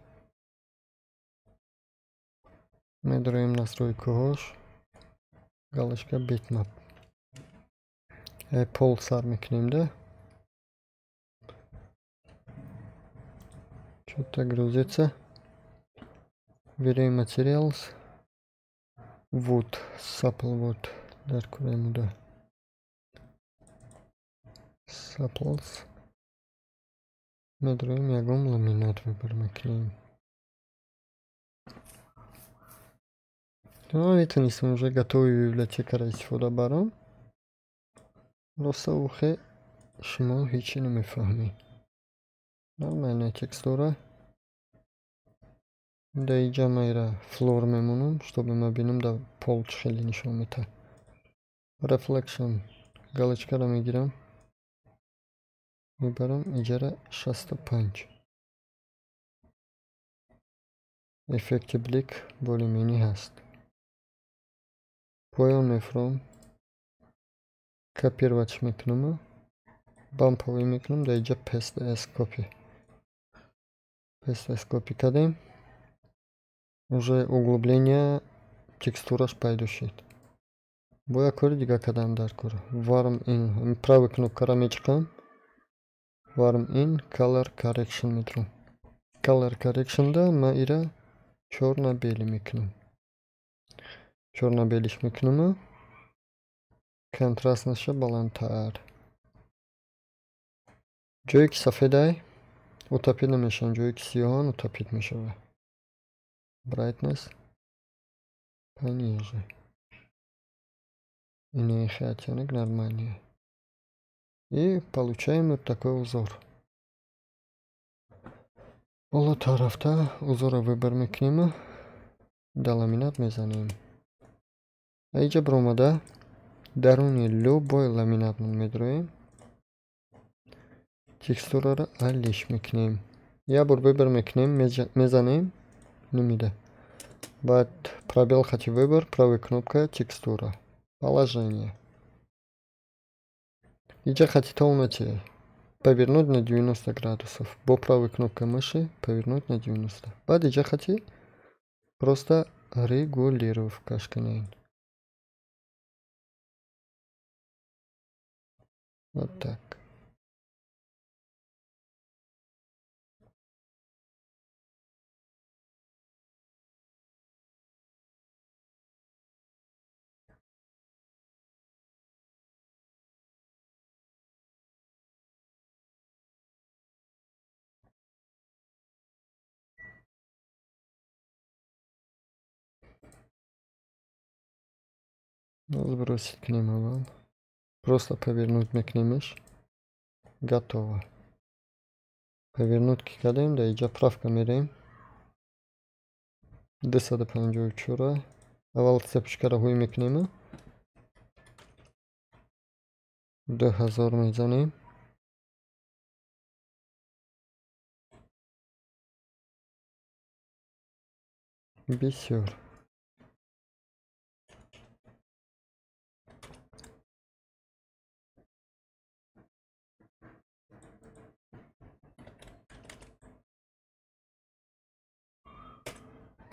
Медроем настройкаҳош. Галочка bitmap. Пол сар мекунем, да? Что-то грузится. Берем материалс. Вот, supple вот. Дар кураем да. Supples. Медроем ягон ламинат выбор мекунем. Ну, метавонистем уже готовый библиотекаро истифода барам. Роста ухе шумо ҳечи намефаҳмед. Нормальная текстура. Да иҷа майра floor мемонам, чтобы ма бинам да пол чӣ хеле нишон метаҳад. Reflection галочкаро мегирам. Мебарам иҷара 65. Эффекти блик более-менее ҳаст. Поён мефурам. Копировать мекунам. Бамповый мекунам, да иҷа paste as copy. Paste as copy кардем. Уже углубление текстураш пайдо шуд. Бо як кори дига кардам дар кор. Warm in, правый кнопкаро мечиқам. Warm in color correction медурам. Color correction да ма ира чёрно-белый мекунам. Чёрно-белиш мекунам. Контрастнаша баландтар. Ҷое ки сафедай утопид намешаванд, ҷое ки сиёҳан утопид мешавад. Brightness пониже. Ине оттенок нормальный. И получаем вот такой узор. Боло тарафта узорро выбор мекунем, да ламинат мезанем. А иҷа баромада даруни любой ламинат медроем. Текстураро алиш мекунем. Як бор выбор мекунем, мезанем, намида. Баъд пробел хати выбор, правая кнопка текстура. Положение. Иҷа хати тонати повернуть на 90 градусов. Бо правой кнопкой мыши повернуть на 90. Баъд иҷа хати просто регулировкаш кунем. Вот так. Сбросить кунем аввал. Просто повернуть мекунемш. Готово. Повернуть ки кардем, дар инҷа правка мерем. 254. Аввал цепочкаро ҳуй мекунем. 2000 мезанем. Бисёр.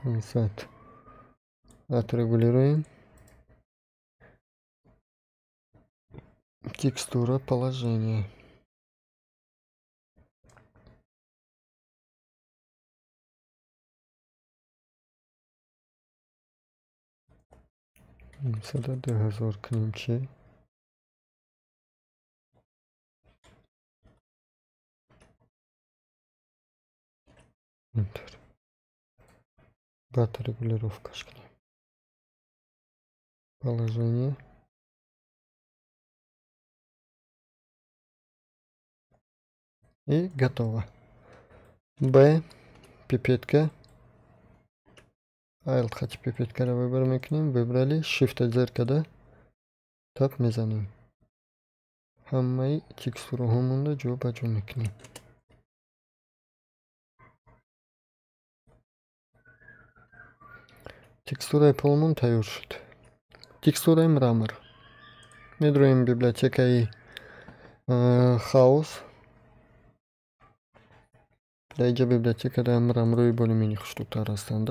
Пятьдесят. Отрегулируем. Текстура положения. Сюда 2000 кнемчи. Enter. Бат регулировка шкни. Положение. И готово. Б. Пипетка. Alt хати пипеткаро выбор мекунем. Выбрали. Shift зеркада. Тап мезанем. Ҳамаи текстураҳомонро ҷо ба ҷо мекунем. Текстураи полмон тайёр шуд. Текстураи мрамор. Медроем библиотекаи хаос. Дар инҷа библиотекада мраморҳои более-менее хушнудтар ҳастанд.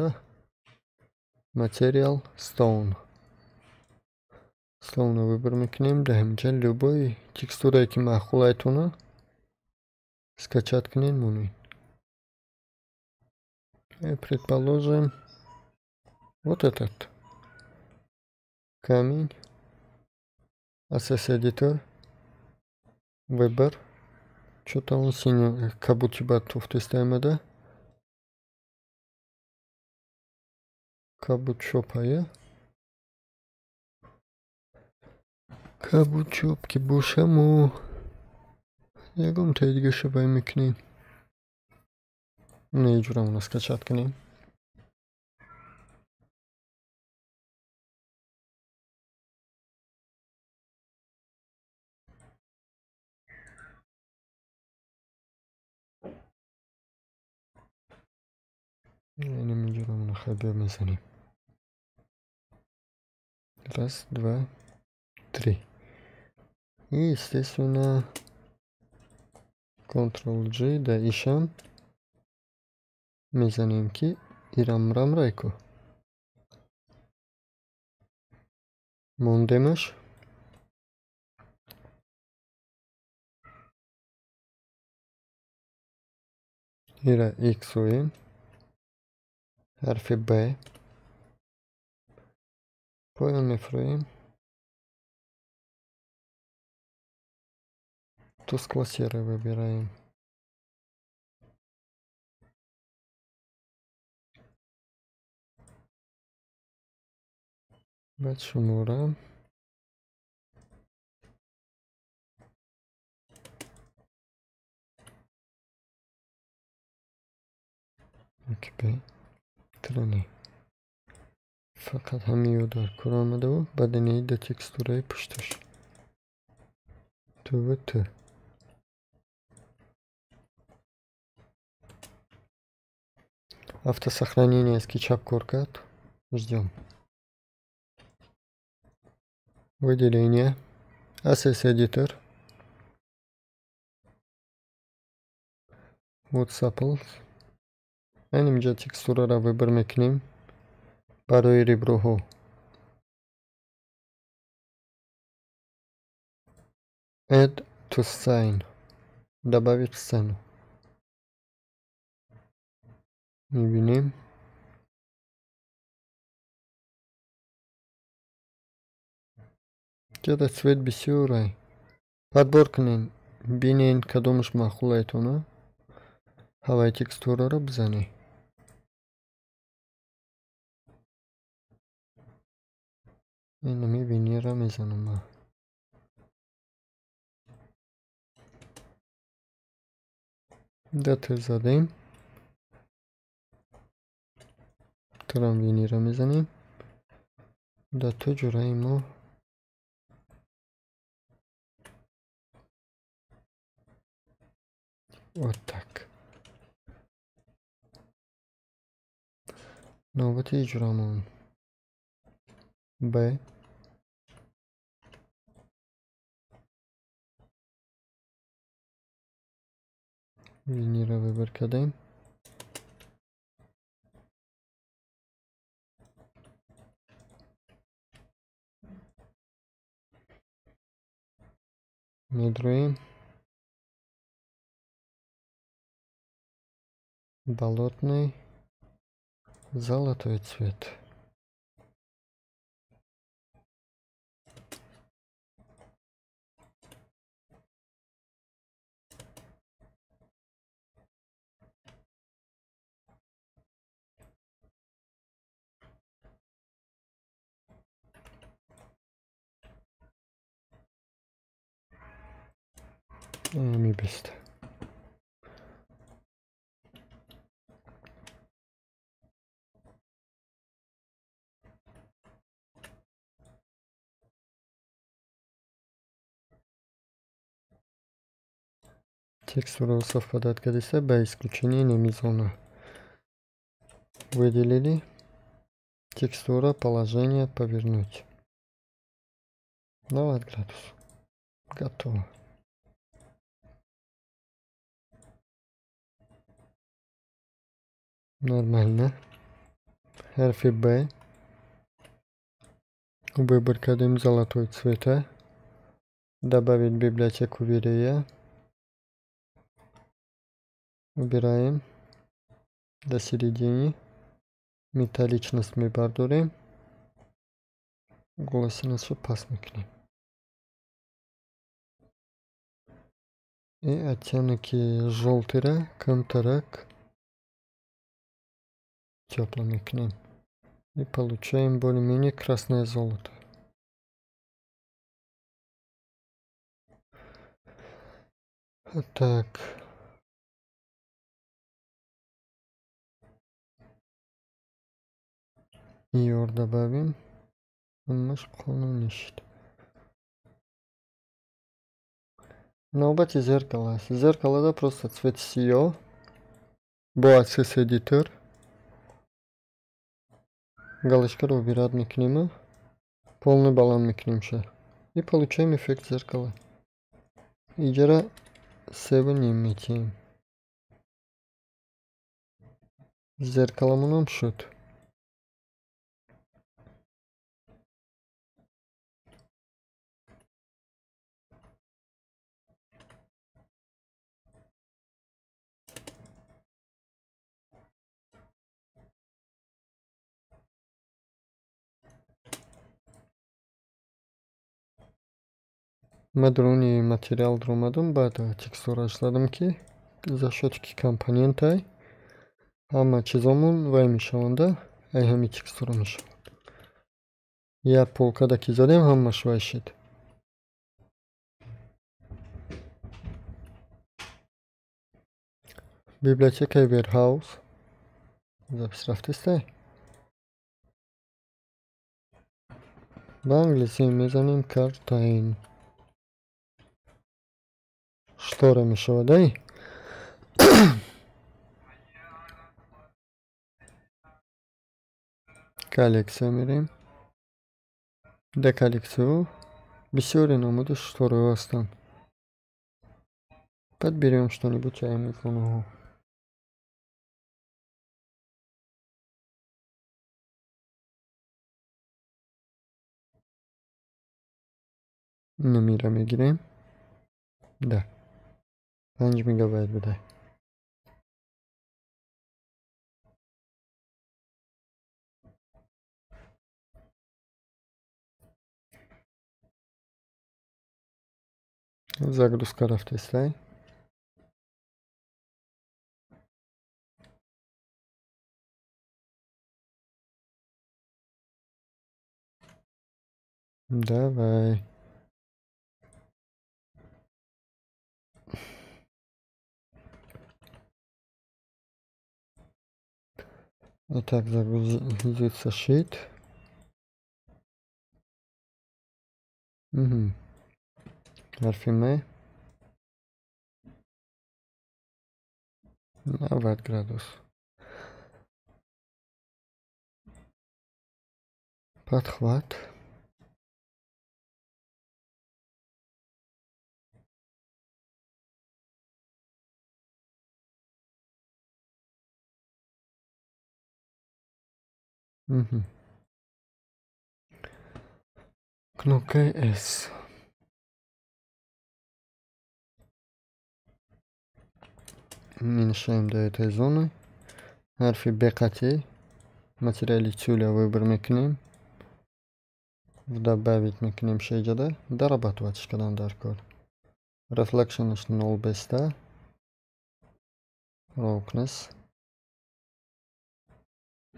Материал Stone. Stone-ро выбор мекунем. Дар ҳаминҷа любой текстурае ки маъқулайтона скачать кунед, монед. Предположим, вот этот камень. Access Editor. Выбор. Что-то он синий, как будто бы туфтистаймада. Кабучопая. Кабучоп ки бошаму. Ягон таи дига шабай мекунем. Не иҷурамона скачать кунем. Инам иҷурамона хабар мезанем. Раз, два, три. И, естественно, Ctrl-G, да ишам. Мезанем ки ирам райку. Мондемаш. Ира X-уем. Ҳарфи Б. Поён мефурӯем. Тускло-серый выбираем. Баъд шумора. Окей. Трани. Фақат ҳамиё дар кор омадаву баъд инаи да текстураи пушташ. Тв Т. Автосохранение SketchUp кор кард. Ждем. Выделение. Access Editor. Вот Samples. Айнимҷа текстураро выбор мекунем барои реброҳо. Add to Scene. Добавить сцену. Мебинем. Ҷада цвет бисёрай. Подбор кунем. Бинен кадомаш маъқулайтона. Ҳаваи текстураро бизанед. Инами винира мезанам ман. Дата задем. Турам винира мезанем. Дату ҷураи мо вот так. Навбати иҷрамон Б. Винира выбор кардем. Медроем. Болотный золотой цвет. Мебест. Текстура совпадает кадеса, по исключению немизона. Выделили. Текстура, положение повернуть. 20 градусов. Готово. Нормально. Ҳарфи Б. Выбор кардем золотой цвета. Добавить библиотеку Верея. Убираем до середины. Металличность мебардорем. Глосинасу пас мекунем. И оттенки желтыра, камтарак. Теплым мекунем. И получаем более-менее красное золото. Так. Иор добавим. Наш полный. Навбати зеркало. Зеркало, да, просто цвет сиё. Бо Access Editor. Галочкаро убирать мекунем. Полный баланс мекунем. И получаем эффект зеркала. Иҷара 7 метием. Зеркаламонам шуд. Ман дуруни материал дуромадам, баъд текстураш задам, ки за счёти ки компонентай ҳама чизомон вай мешаванда, ай ҳами текстура мешаванд. Як полкада ки задем, ҳамаш вай шид. Библиотекаи Warehouse запись рафтестай. Ба англисӣ мезанем curtain. Штора мешавад, ай? Коллекция мерем. Дар коллекцияҳо бисёре намуди штораҳо ҳастанд. Подберем что-нибудь ай микронаҳо. Номера мегирем. Да. 5 мегабайт будай. Загрузка рафтестай. Давай. Итак, загрузится sheet. Угу. Ҳарфи М. 90 градус. Подхват. Угу. Кнопка S. Уменьшаем до этой зоны. Ҳарфи Б қатӣ. Материали тюля выбор мекунем. Добавить мекунем шейджада. Дорабатывать кадан даркор. Reflection 0,5. Roughness.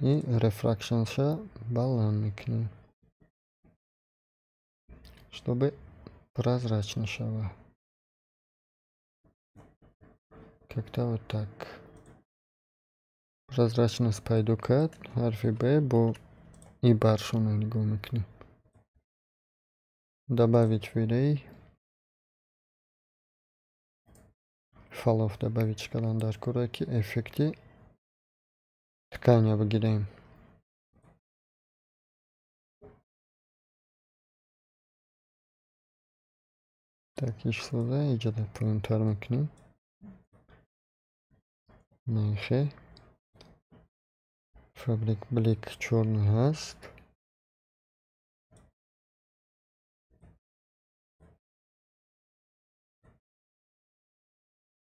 И refraction ша баланд мекунем. Чтобы прозрачно шава. Как-то вот так. Прозрачность пайдо кард. Ҳарфи Б бо и баршона нигоҳ мекунем. Добавить V-Ray. Falloff добавить кардан дар кора ки эффекти тканя бигирем. Так, ишсоза иҷода поёнтар мекунем. Нахе. Fabric Black чёрный ҳаст.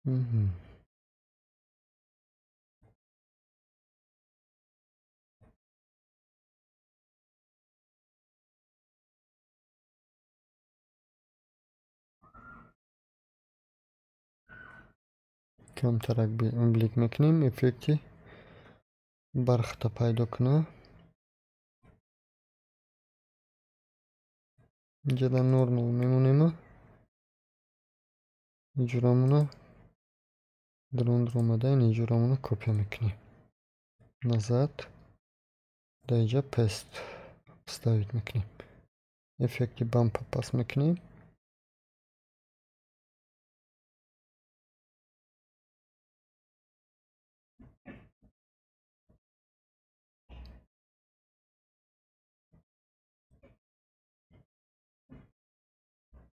Угу. Камтарак блик мекунем, эффекти бархта пайдо куна. Инҷода нормал мемонем. Иҷурамона дрон омада, ин иҷурамона копия мекунем. Назад. Дар инҷа паст ставить мекунем. Эффекти бампа пас мекунем.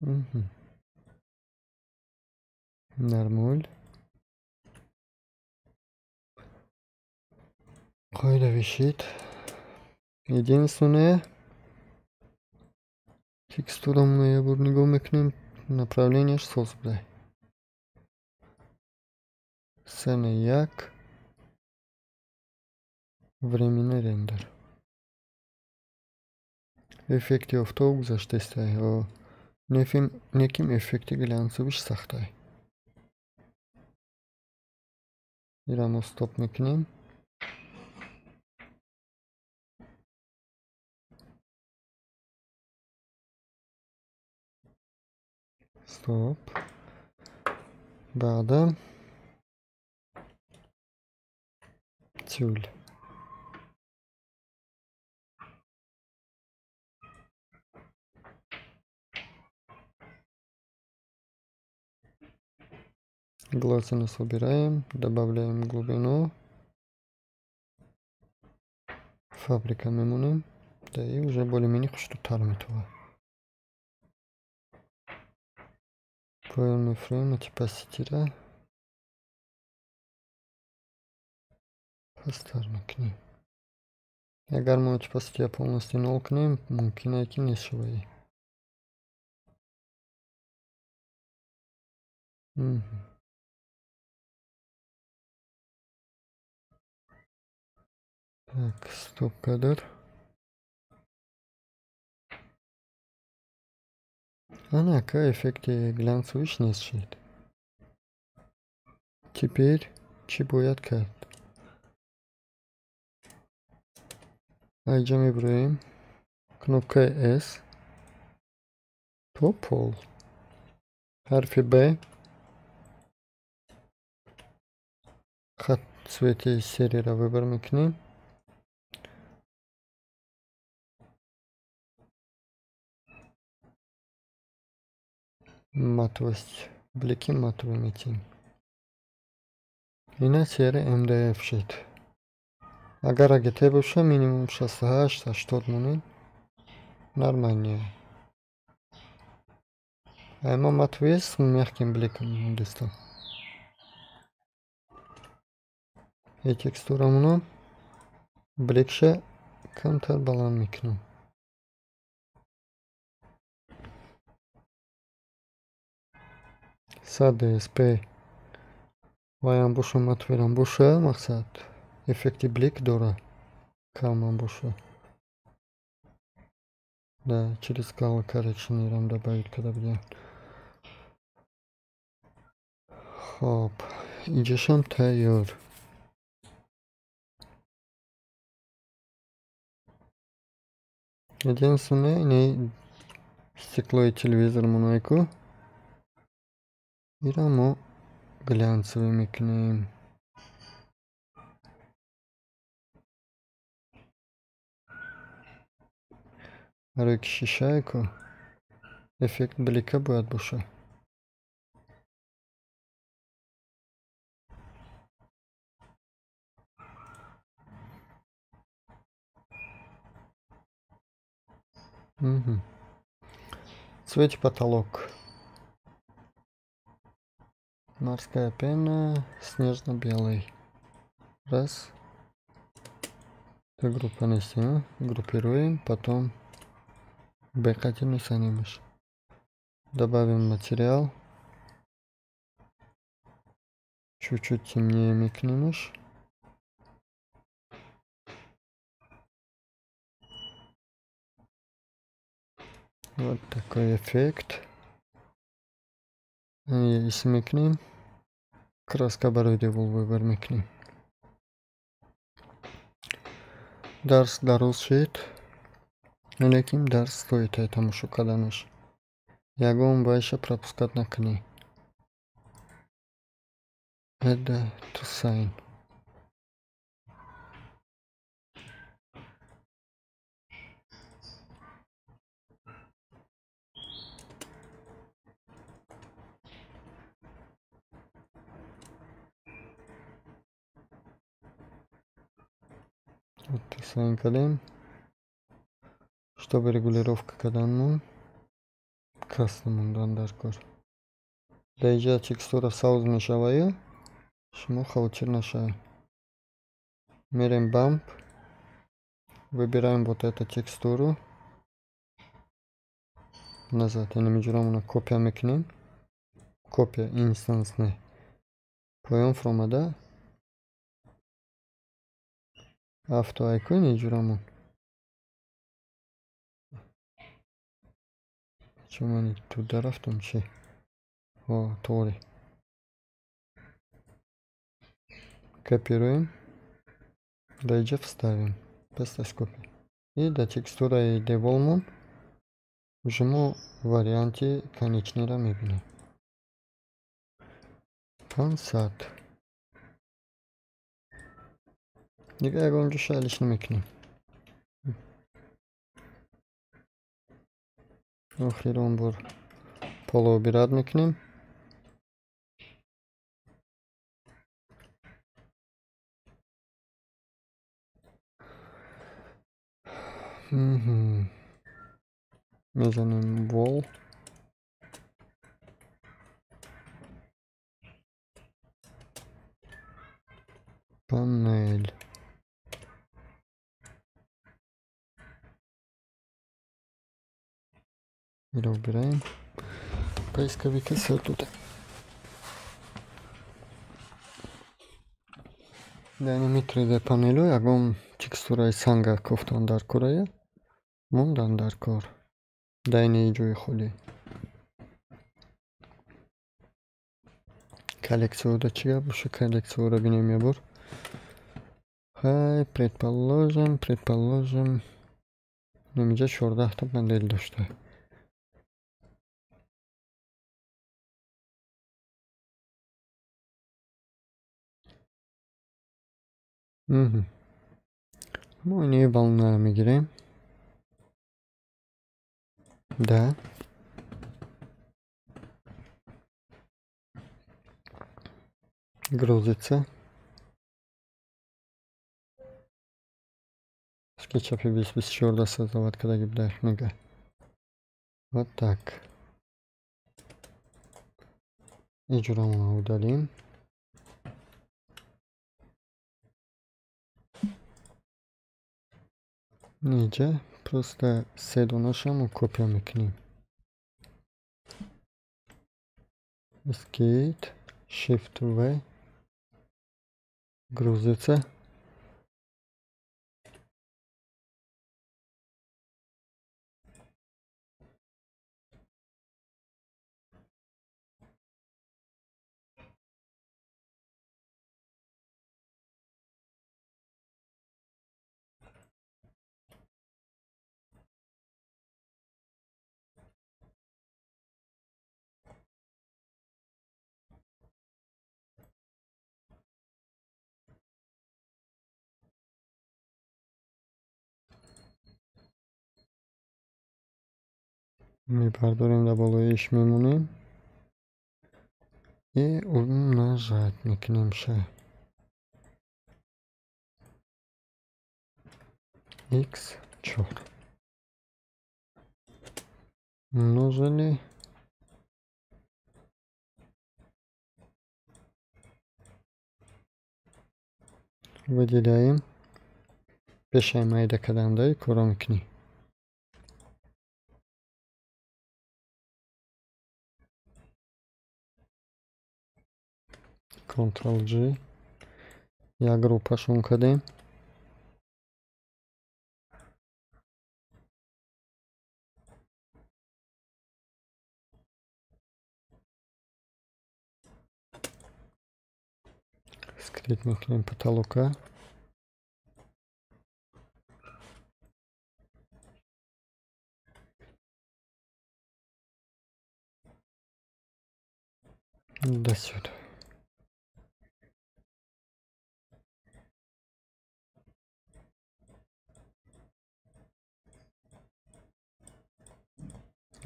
Угу. Нормаль. Қоида висит. Единственное, текстурамона як бор нигоҳ мекунем, направлениеш соз будай. Сцена 1. Временный рендер. Эффекти офтоб гузаштестай. Неким эффекти глянцевиш сахтай. Ира стоп мекунем. Стоп. Баъдан тюль. Гласность убираем, добавляем глубину. Фабрика мемонем. Да и уже более-менее хушрӯтар метавад. Поён мефурем, opacity-ра пасттар мекунем. Агар мо opacity-ро полностью нол кунем, мумкин ки нешавад. Так, стоп-кадр. Анака эффекти глянцевиш нест шид. Теперь чӣ бояд кард? Айҷа мебуроем. Кнопкаи S. То пол. Ҳарфи Б. Хат цвети серияро выбор мекунем. Матовость. Блики матовый метим. Ина серия МДФ шид. Агар АГТ боша, минимум 68, 80 монед. Нормально. Ама матовый с мягким бликом мондеста. И текстурамуно бликша камтар баланд мекунам. Сад ДСП. Ваям боша, матовирам боша, мақсад эффекти блик дора. Камам боша. Да, через color correction ирам добавить када будем. Хоб, инҷашам тайёр. Единственное, не стекло и телевизор монайку. Ира мо глянцевый мекунем. Барои ки шишаеку эффект блика бояд боша. Угу. Цвет потолок. Морская пена, снежно-белый. Раз. Группа несем, группируем, потом бэкатим и. Добавим материал. Чуть-чуть темнее микнемш. Вот такой эффект. И смекнем. Краска барои девол выбор мекунем. Дарс дароз шид, лекин дарс стоит тамошо карданаш. Ягон байша пропускать накунӣ. Это to sign. Sign кардем, чтобы регулировка карданмон каста мондан дар кор. Дар инҷа текстура сабз мешаваю, шумо хавотир нашавед. Мерем бамп, выбираем вот эту текстуру назад, яъне миҷурамона копия мекунем, копия инстанс не, поён фуромада авто айкон иҷурамон. Чун ман туда рафтам чи? О, тори. Копируем. Дар инҷа вставим. Пас копия. И дар текстураи деволмон уже мо варианти конечныйро мебинем. 500. Дигар ягон ҷоша алиш намекунем. Охирон бор поло убирать мекунем. Мезанем wall. Панель. Или убираем. Поисковики все тут. Дар ин 3D панелу ягон текстураи санга кофтан дар корая мондан дар кор. Дар ини ҷои холӣ. Коллекцияда чӣ гап боша? Коллекцияро бинем я бор. Хай, предположим, инҷа 14 та модель дошта. Мо ини волнаро мегирем. Да. Грузится. SketchUp 2024 создавать кадаги буда мега. Вот так. Иҷурамона удалим. Иҷа просто се донашамо копия мекунем. Escape, Shift V. Грузится. Мебардорем, дар болои иш мемонем и умножать мекунем ша. X4. Умножили. Выделяем. Пешаи майда кадам дай кора мекунем. Ctrl G. Як группашон кардем. Скрыть мекунем потолока. До сюда.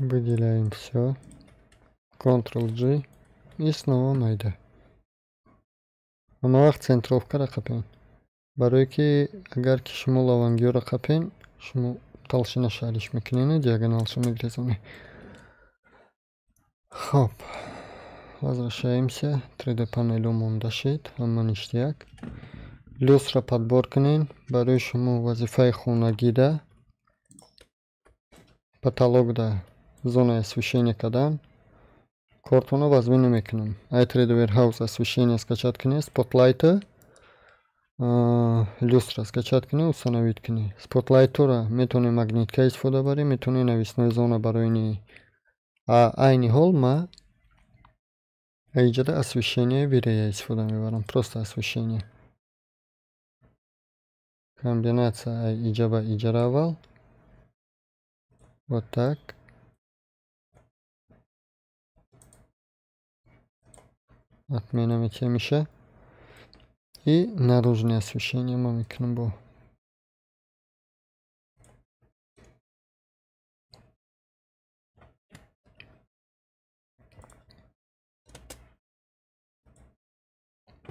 Выделяем все. Ctrl G. И снова майда. Ама вақт центровкара қапен. Барое ки агар ки шумо лавангиёро қапен, шумо толщина шариш мекунед, диагоналшо мегрезонед. Хоб. Возвращаемся. 3D панелу монда шид. Ҳама ништяк. Люстра подбор кунен. Барои шумо вазифаи хонагида потолок да зона освещения кадан. Кортона вазмин намекунам. Ай 3D Warehouse освещение скачать кунед, спотлайта люстра скачать кунед, установить кунед. Спотлайтора метавонед магнитка истифода баред, метавонед навесной зона барои ни. А айни ҳол ма иҷода освещение V-Ray истифода мебарам, просто освещение. Комбинация иҷа ба иҷара аввал. Вот так. Отмена мешa. И наружное освещение ма мекунам бо.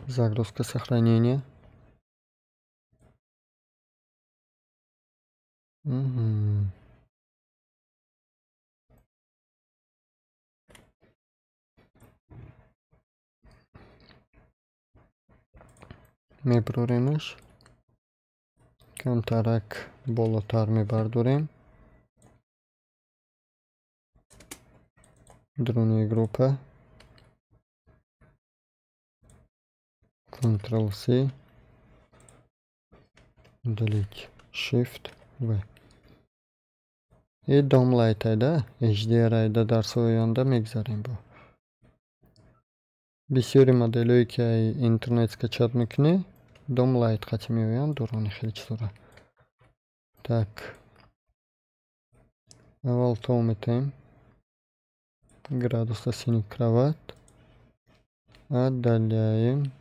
Загрузка сохранения. Угу. Меброремаш. Камтарак болотар мебардорем. Друни группа. Ctrl C. Удалить. Shift V. И дом лайт айда, HDR айда дарси оянда мегзарем бо. Бисёри моделҳое ки ай интернет скачать мекунӣ, дом лайт қати меоянд, дурони хеле чизора. Так. Аввал то метаем. Градуса синий кроват. Отдаляем.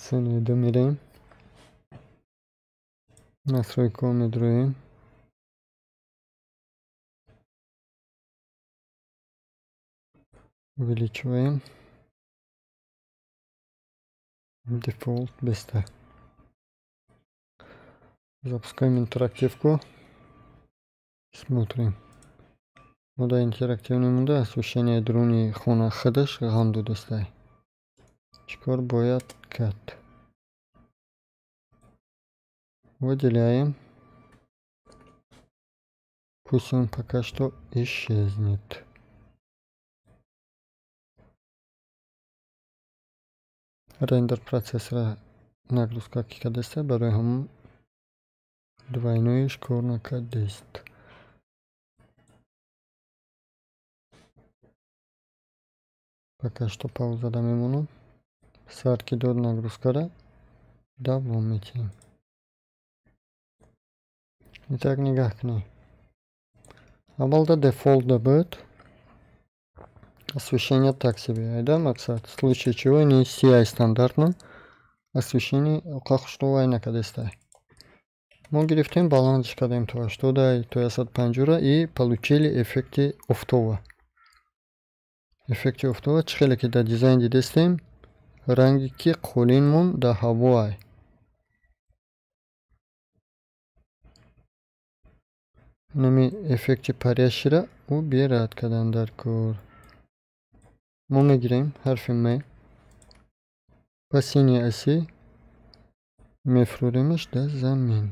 Сценаи ду мерем. Настройка медроем. Увеличиваем. Дефолт беста. Запускаем интерактивку. Смотрим. Мода интерактивный муда освещение друни хона худаш ғам додастай. Чикор бояд кард? Выделяем. Пусть он пока что исчезнет. Рендер процессора нагрузка кикадеста барои ҳамон двойной кор накардест. Пока что пауза да мемонам. Сар ки дод нагрузкара давом метиҳем. Итак, нигаҳ кунед. Аввалда дефолт да буд. Освещение так себе. Айда мақсад. В случае чего не CI стандартно. Освещение қахштовай накадестай. Мо гирифтем баландш кардем то 80 то 150 и получили эффекти офтова. Эффекти офтова чӣ хеле ки дар дизайн дидестем, ранги ки қолинмон дар ҳавоай. Нами эффекти парящира убират кардан дар кор. Мо мегирем ҳарфи М, по синей оси мефуремаш дар замин.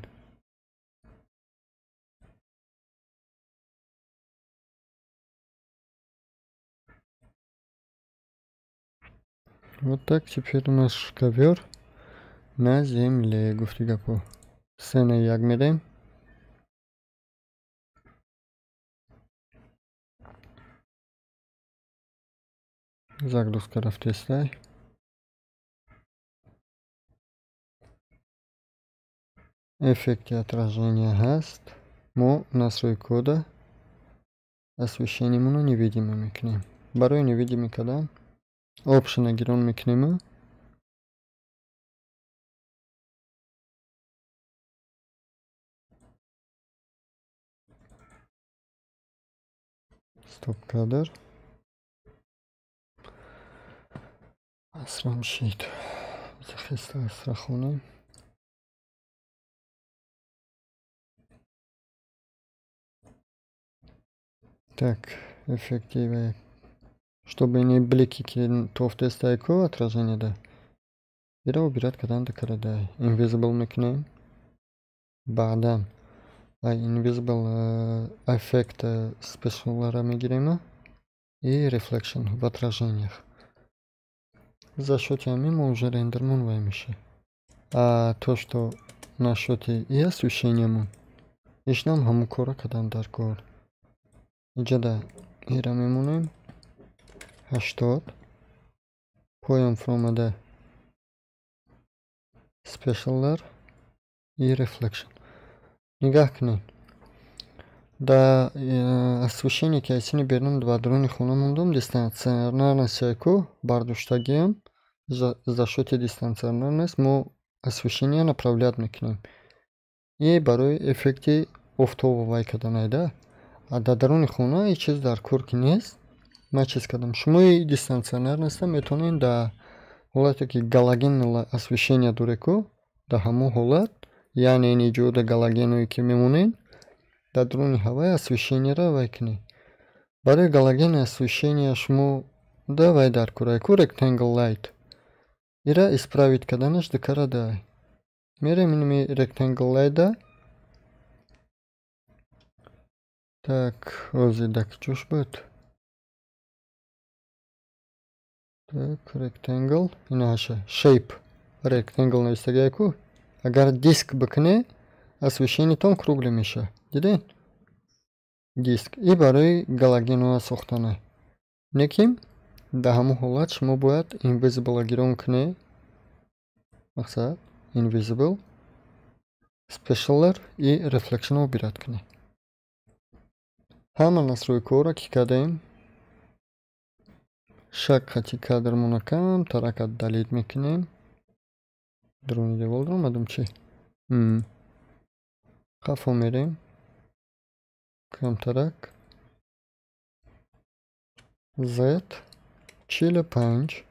Вот так теперь у нас ковер на земле. Гуфти гапо. Сцена як мерем. Загрузка рафтестай. Эффекти отражения ҳаст. Мо настройкода освещениемоно невидимо мекунем. Барои невидимый кардан опшена гирон мекунем. Стоп кадр. Асрам шид. Захиста асра хонем. Так, эффективе. Чтобы не блики тофтестайку отражение, да. Ира убирать кадан карадай. Invisible мекнем. Баъдан. Ай invisible эффект спешалара мегирем и reflection в отражениях. За счет ҳамин мо уже рендермон вай меша. А то, что насчёти и освещениямон, ишнам ҳамун кора кадан дар кор. Иҷода ира мемонем 80, поён фуромада спешалар и reflection. Нигаҳ кунед. Да освещение ки аз сини берун ва даруни хона мондум, дистанционарность ку бардоштагиам за счёти дистанционарность мо освещение направлять мекунем. И барои эффекти офтоба вай карданай да. А дар даруни хона ҳеҷ чиз дар кор ки нест. Ман чиз кардам. Шумо и дистанционарностьа метавонед дар ҳолате ки галоген освещение доред ку, дар ҳамон ҳолат, яъне ин иҷода галогеное ки мемонед, дар даруни ҳавай освещениеро вай кунед. Барои галоген освещение шумо да вай дар кор ку rectangle light. Ира исправить карданаш дукара дай. Мерем инми rectangle light да. Так, ози да куҷош буд? Так, rectangle, инаша shape rectangle навистагия ку. Агар диск бикунед, освещениетон круглый мешавад. Дидед? Диск. И барои галогенҳо сохтана. Лекин дар ҳамон ҳолат шумо бояд invisible гирон кунед. Мақсад invisible, specialer и reflection убират кунед. Ҳама настройкаҳоро ки кардем, шак хати кадрмона кам тарак отдалить мекунем. Дуруни девол омадам чи? Қафо мерем. Камтарак. Z 45.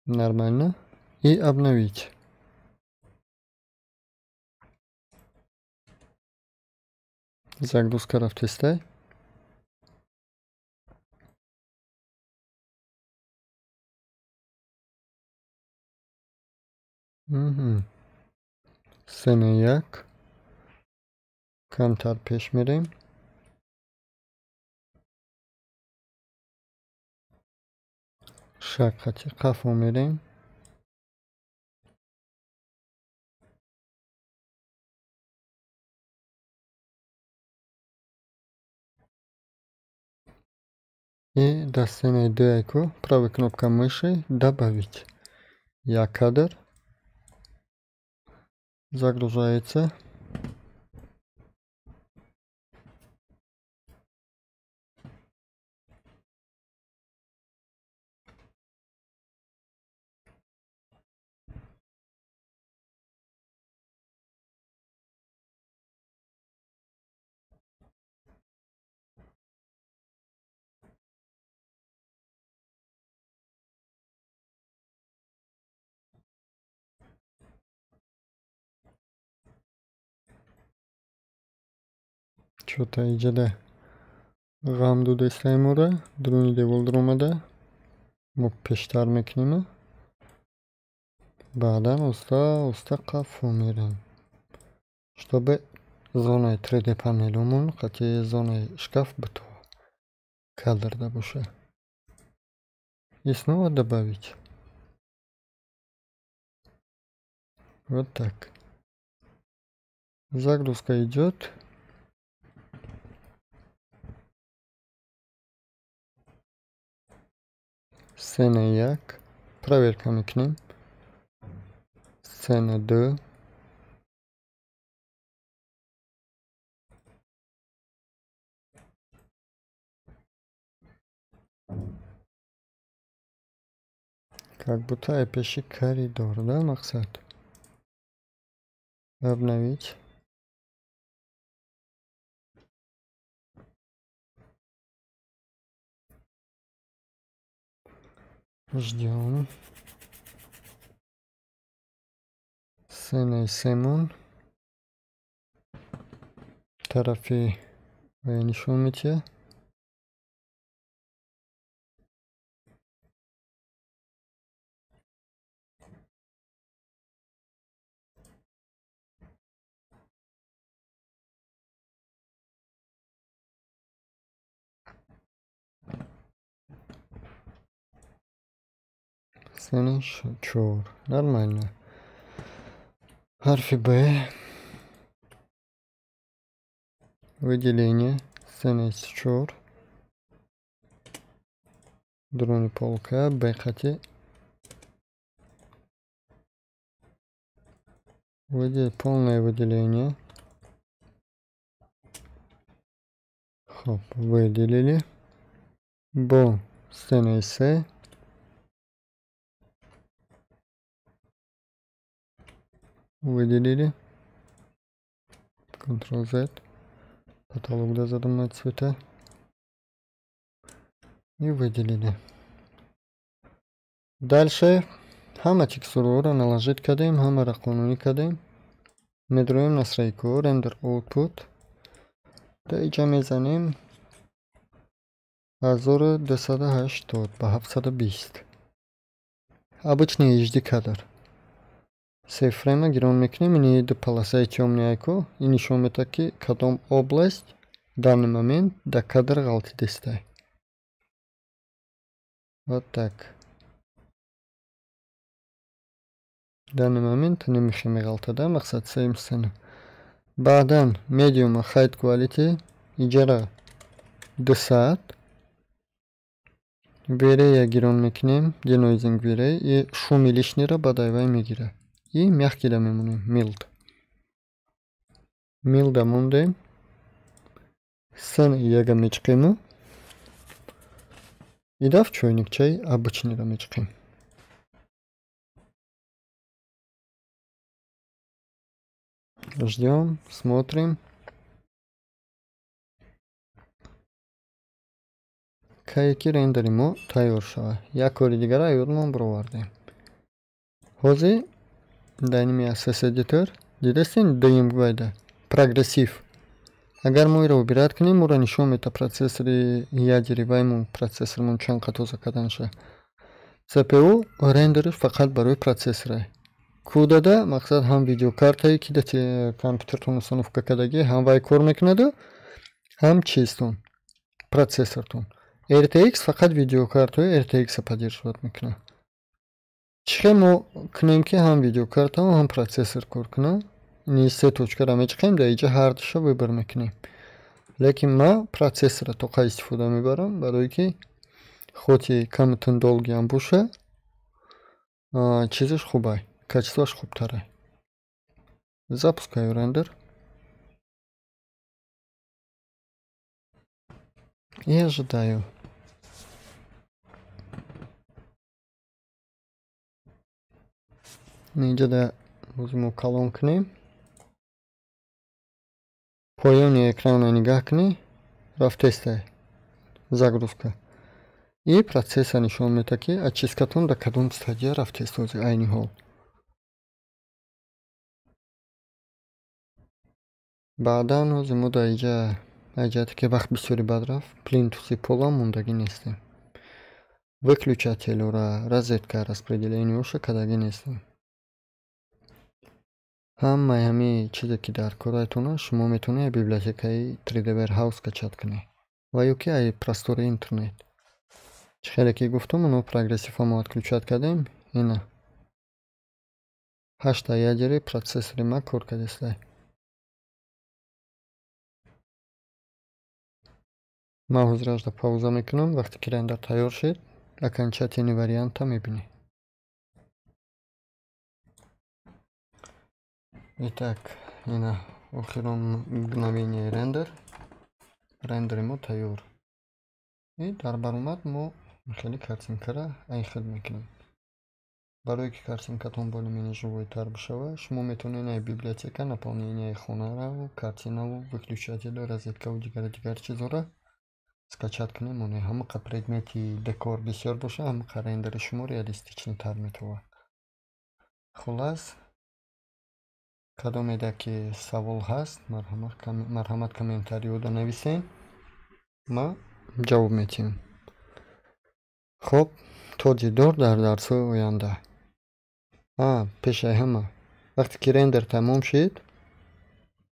Нормально. И обновить. Загрузка рафтестай. Сцена 1. Камтар пеш мерем. Шаг қати қафо мерем. И до сцены 2 правой кнопка мыши добавить. Я кадр. Загружается. Чё-то иҷада ғам додестаем ора, дуруни девол дуромада, мо пештар мекунем, баъдан оста оста қафо мерем, чтобы зонаи 3D панелумон қати зонаи шкаф бито кадрда боша. И снова добавить. Вот так. Загрузка идет. Сцена 1. Проверка мекунем. Сцена 2. Как будто ай пеши коридор, да, мақсад? Обновить. Ждем. Сцена Симон. Тарафи нишон метия. Сцена 4. Нормально. Ҳарфи Б. Выделение. Сцена 4. Дуруни полка. Б қати. Полное выделение. Хоп, выделили. Бо. Сцена С. Выделили. Ctrl-Z. Потолок до задумать цвета. И выделили. Дальше. Ҳама текстураро наложить кардем, ҳамаро қонунӣ кардем. Медроем настройку, render output. Дар инҷа мезанем 1280 ба 720. Обычный HD кадр. Се фрейма гирон мекунем, ини ду полосаи тёмный айко, ин нишон медиҳад, ки кадом область данный момент дар кадр ғалтидестай. Вот так. Данный момент намехе меғалтада, мақсад сеюм сцена. Баъдан medium high quality иҷара 200 V-Ray гирон мекунем, denoising V-Ray и шуми лишнийро ба дайвай мегирад. И мягкийда мемонем, mild. Милда мондем. Сцена яга мечқему. И даф чойникчаи обычныйро мечқем. Ждем, смотрим. Кае ки рендери мо тайёр шавад. Як кори дигара ёдмон бировардем. Ҳозир дар ними Asset Editor дидастен дуюм вайда прогрессив. Агар мо иро убират кунем, моро нишон медиҳад процессори ядери ваймон, процессормон чанд қа тоза кардан ша. CPU рендерш фақат барои процессора. CUDA-да мақсад ҳам видеокартае ки дар компютертон установка кардагӣ, ҳам вай кор мекунаду, ҳам чизтон, процессортон. RTX фақат видеокартаи RTX-а поддерживать мекунад. Чӣ хел мо кунем ки ҳам видеокартао, ҳам процессор кор кунад? Ини се точкаро мечиқем, дар инҷа ҳардуша выбор мекунем. Лекин ман процессора тоқа истифода мебарам, барое ки хоть камтун долгиам боша, чизаш хубай, качествоаш хубтарай. Запускаю рендер. И ожидаю. Инҷа да боз мо калон кунем. Поёни экрана нигаҳ кунӣ, рафтестай загрузка. И процесса нишон медиҳад, ки очисткатон дар кадом стадия рафтест ҳозир айни ҳол. Баъдан ҳозир мо дар инҷа ҷиҳате ки вақт бисёри бад рафт, плинтуси полам мондагӣ нестем. Выключателора, розетка, распределениеша кардагӣ нестем. Ҳамаи ҳамин чизе ки дар корайтон аст, шумо метавонед библиотекаи 3D Warehouse скачать кунед ва ё ки ай простори интернет. Чӣ хеле ки гуфтам, оно прогрессивҳо мо отключать кардем. Ина ҳашта ядери процессори ма кор кардестай. Ман ҳозир ажда пауза мекунам, вақте ки рендер тайёр шуд, окончательный варианта мебинед. Итак, ина охирон мгновение рендер. Рендери мо тайёр. И дар баромад мо хеле картинкара ай хел мекунем. Барое ки картинкатон более-менее живойтар бишавад, шумо метавонед ай библиотека наполнение хонараву, картинаву, выключателю, розеткаву, дигару дигар чизора скачать кунед. Монед ҳамақа предмети декор бисёр боша, ҳамақа рендери шумо реалистичнитар метавонад. Хуллас, кадомеда ки савол ҳаст, марҳамат комментариёда нависен, ман ҷавоб медиҳам. Хоб, то дидор дар дарсҳои оянда. Пешаи ҳама, вақте ки рендер тамом шуд,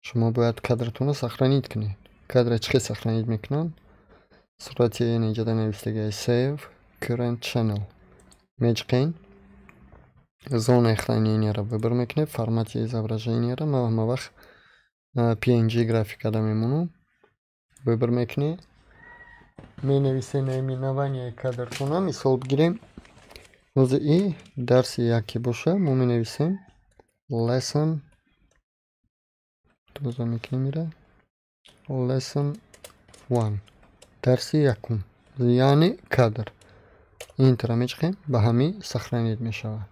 шумо бояд кадртонро сохранить кунед. Кадра чӣ хел сохранить мекунанд? Сурати ин инҷода навистагиа Save Current Channel. Меҷиқен, зонаи храненияро выбор мекунед, формати изображенияро ман ҳама вақт PNG графикада мемонам. Выбор мекунед, менависед наименованияи кадртона. Мисол бигирем, ҳозир и дарси яке боша, мо менависем lesson, тоза мекунем ира lesson 1, дарси якум, яъне кадр. Интера мечиқем, ба ҳамин сохранить мешавад.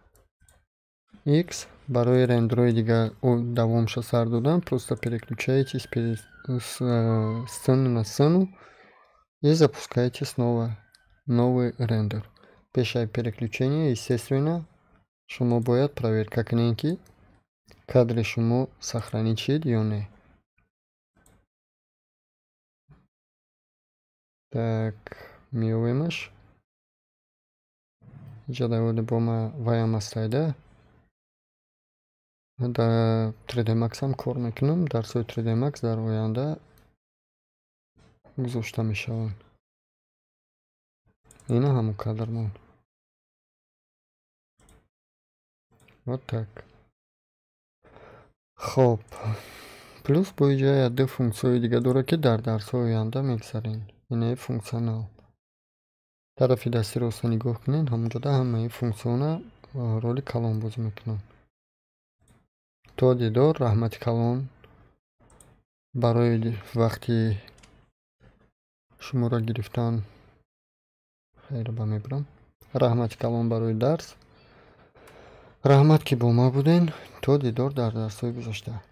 X барои рендерҳои дигар давомша сар додан, просто переключаетесь с сцены на сцену и запускаете снова новый рендер. Пешаи переключение, естественно, шумо бояд проверка кунед, ки кадри шумо сохранить шид ё не. Так, меёвемаш. Инҷа дар бо ма ваям астайда. Дар 3D Max ҳам кор мекунам. Дарсҳои 3D Max дар оянда гузошта мешаванд. Ина ҳамон кадрмон. Вот так. Хоб, плюс бо инҷа як ду функсияҳои дига дорад, ки дар дарсҳои оянда мегзарем. Инаи функсионал. Тарафи дасти роста нигоҳ кунед, ҳамонҷода ҳамаи функсияҳо роли калон бозӣ мекунанд. То дидор, раҳмати калон барои вақти шуморо гирифтан. Хайр, ба мебарам. Раҳмати калон барои дарс. Раҳмат, ки бо ма буден. То дидор дар дарсҳои гузашта.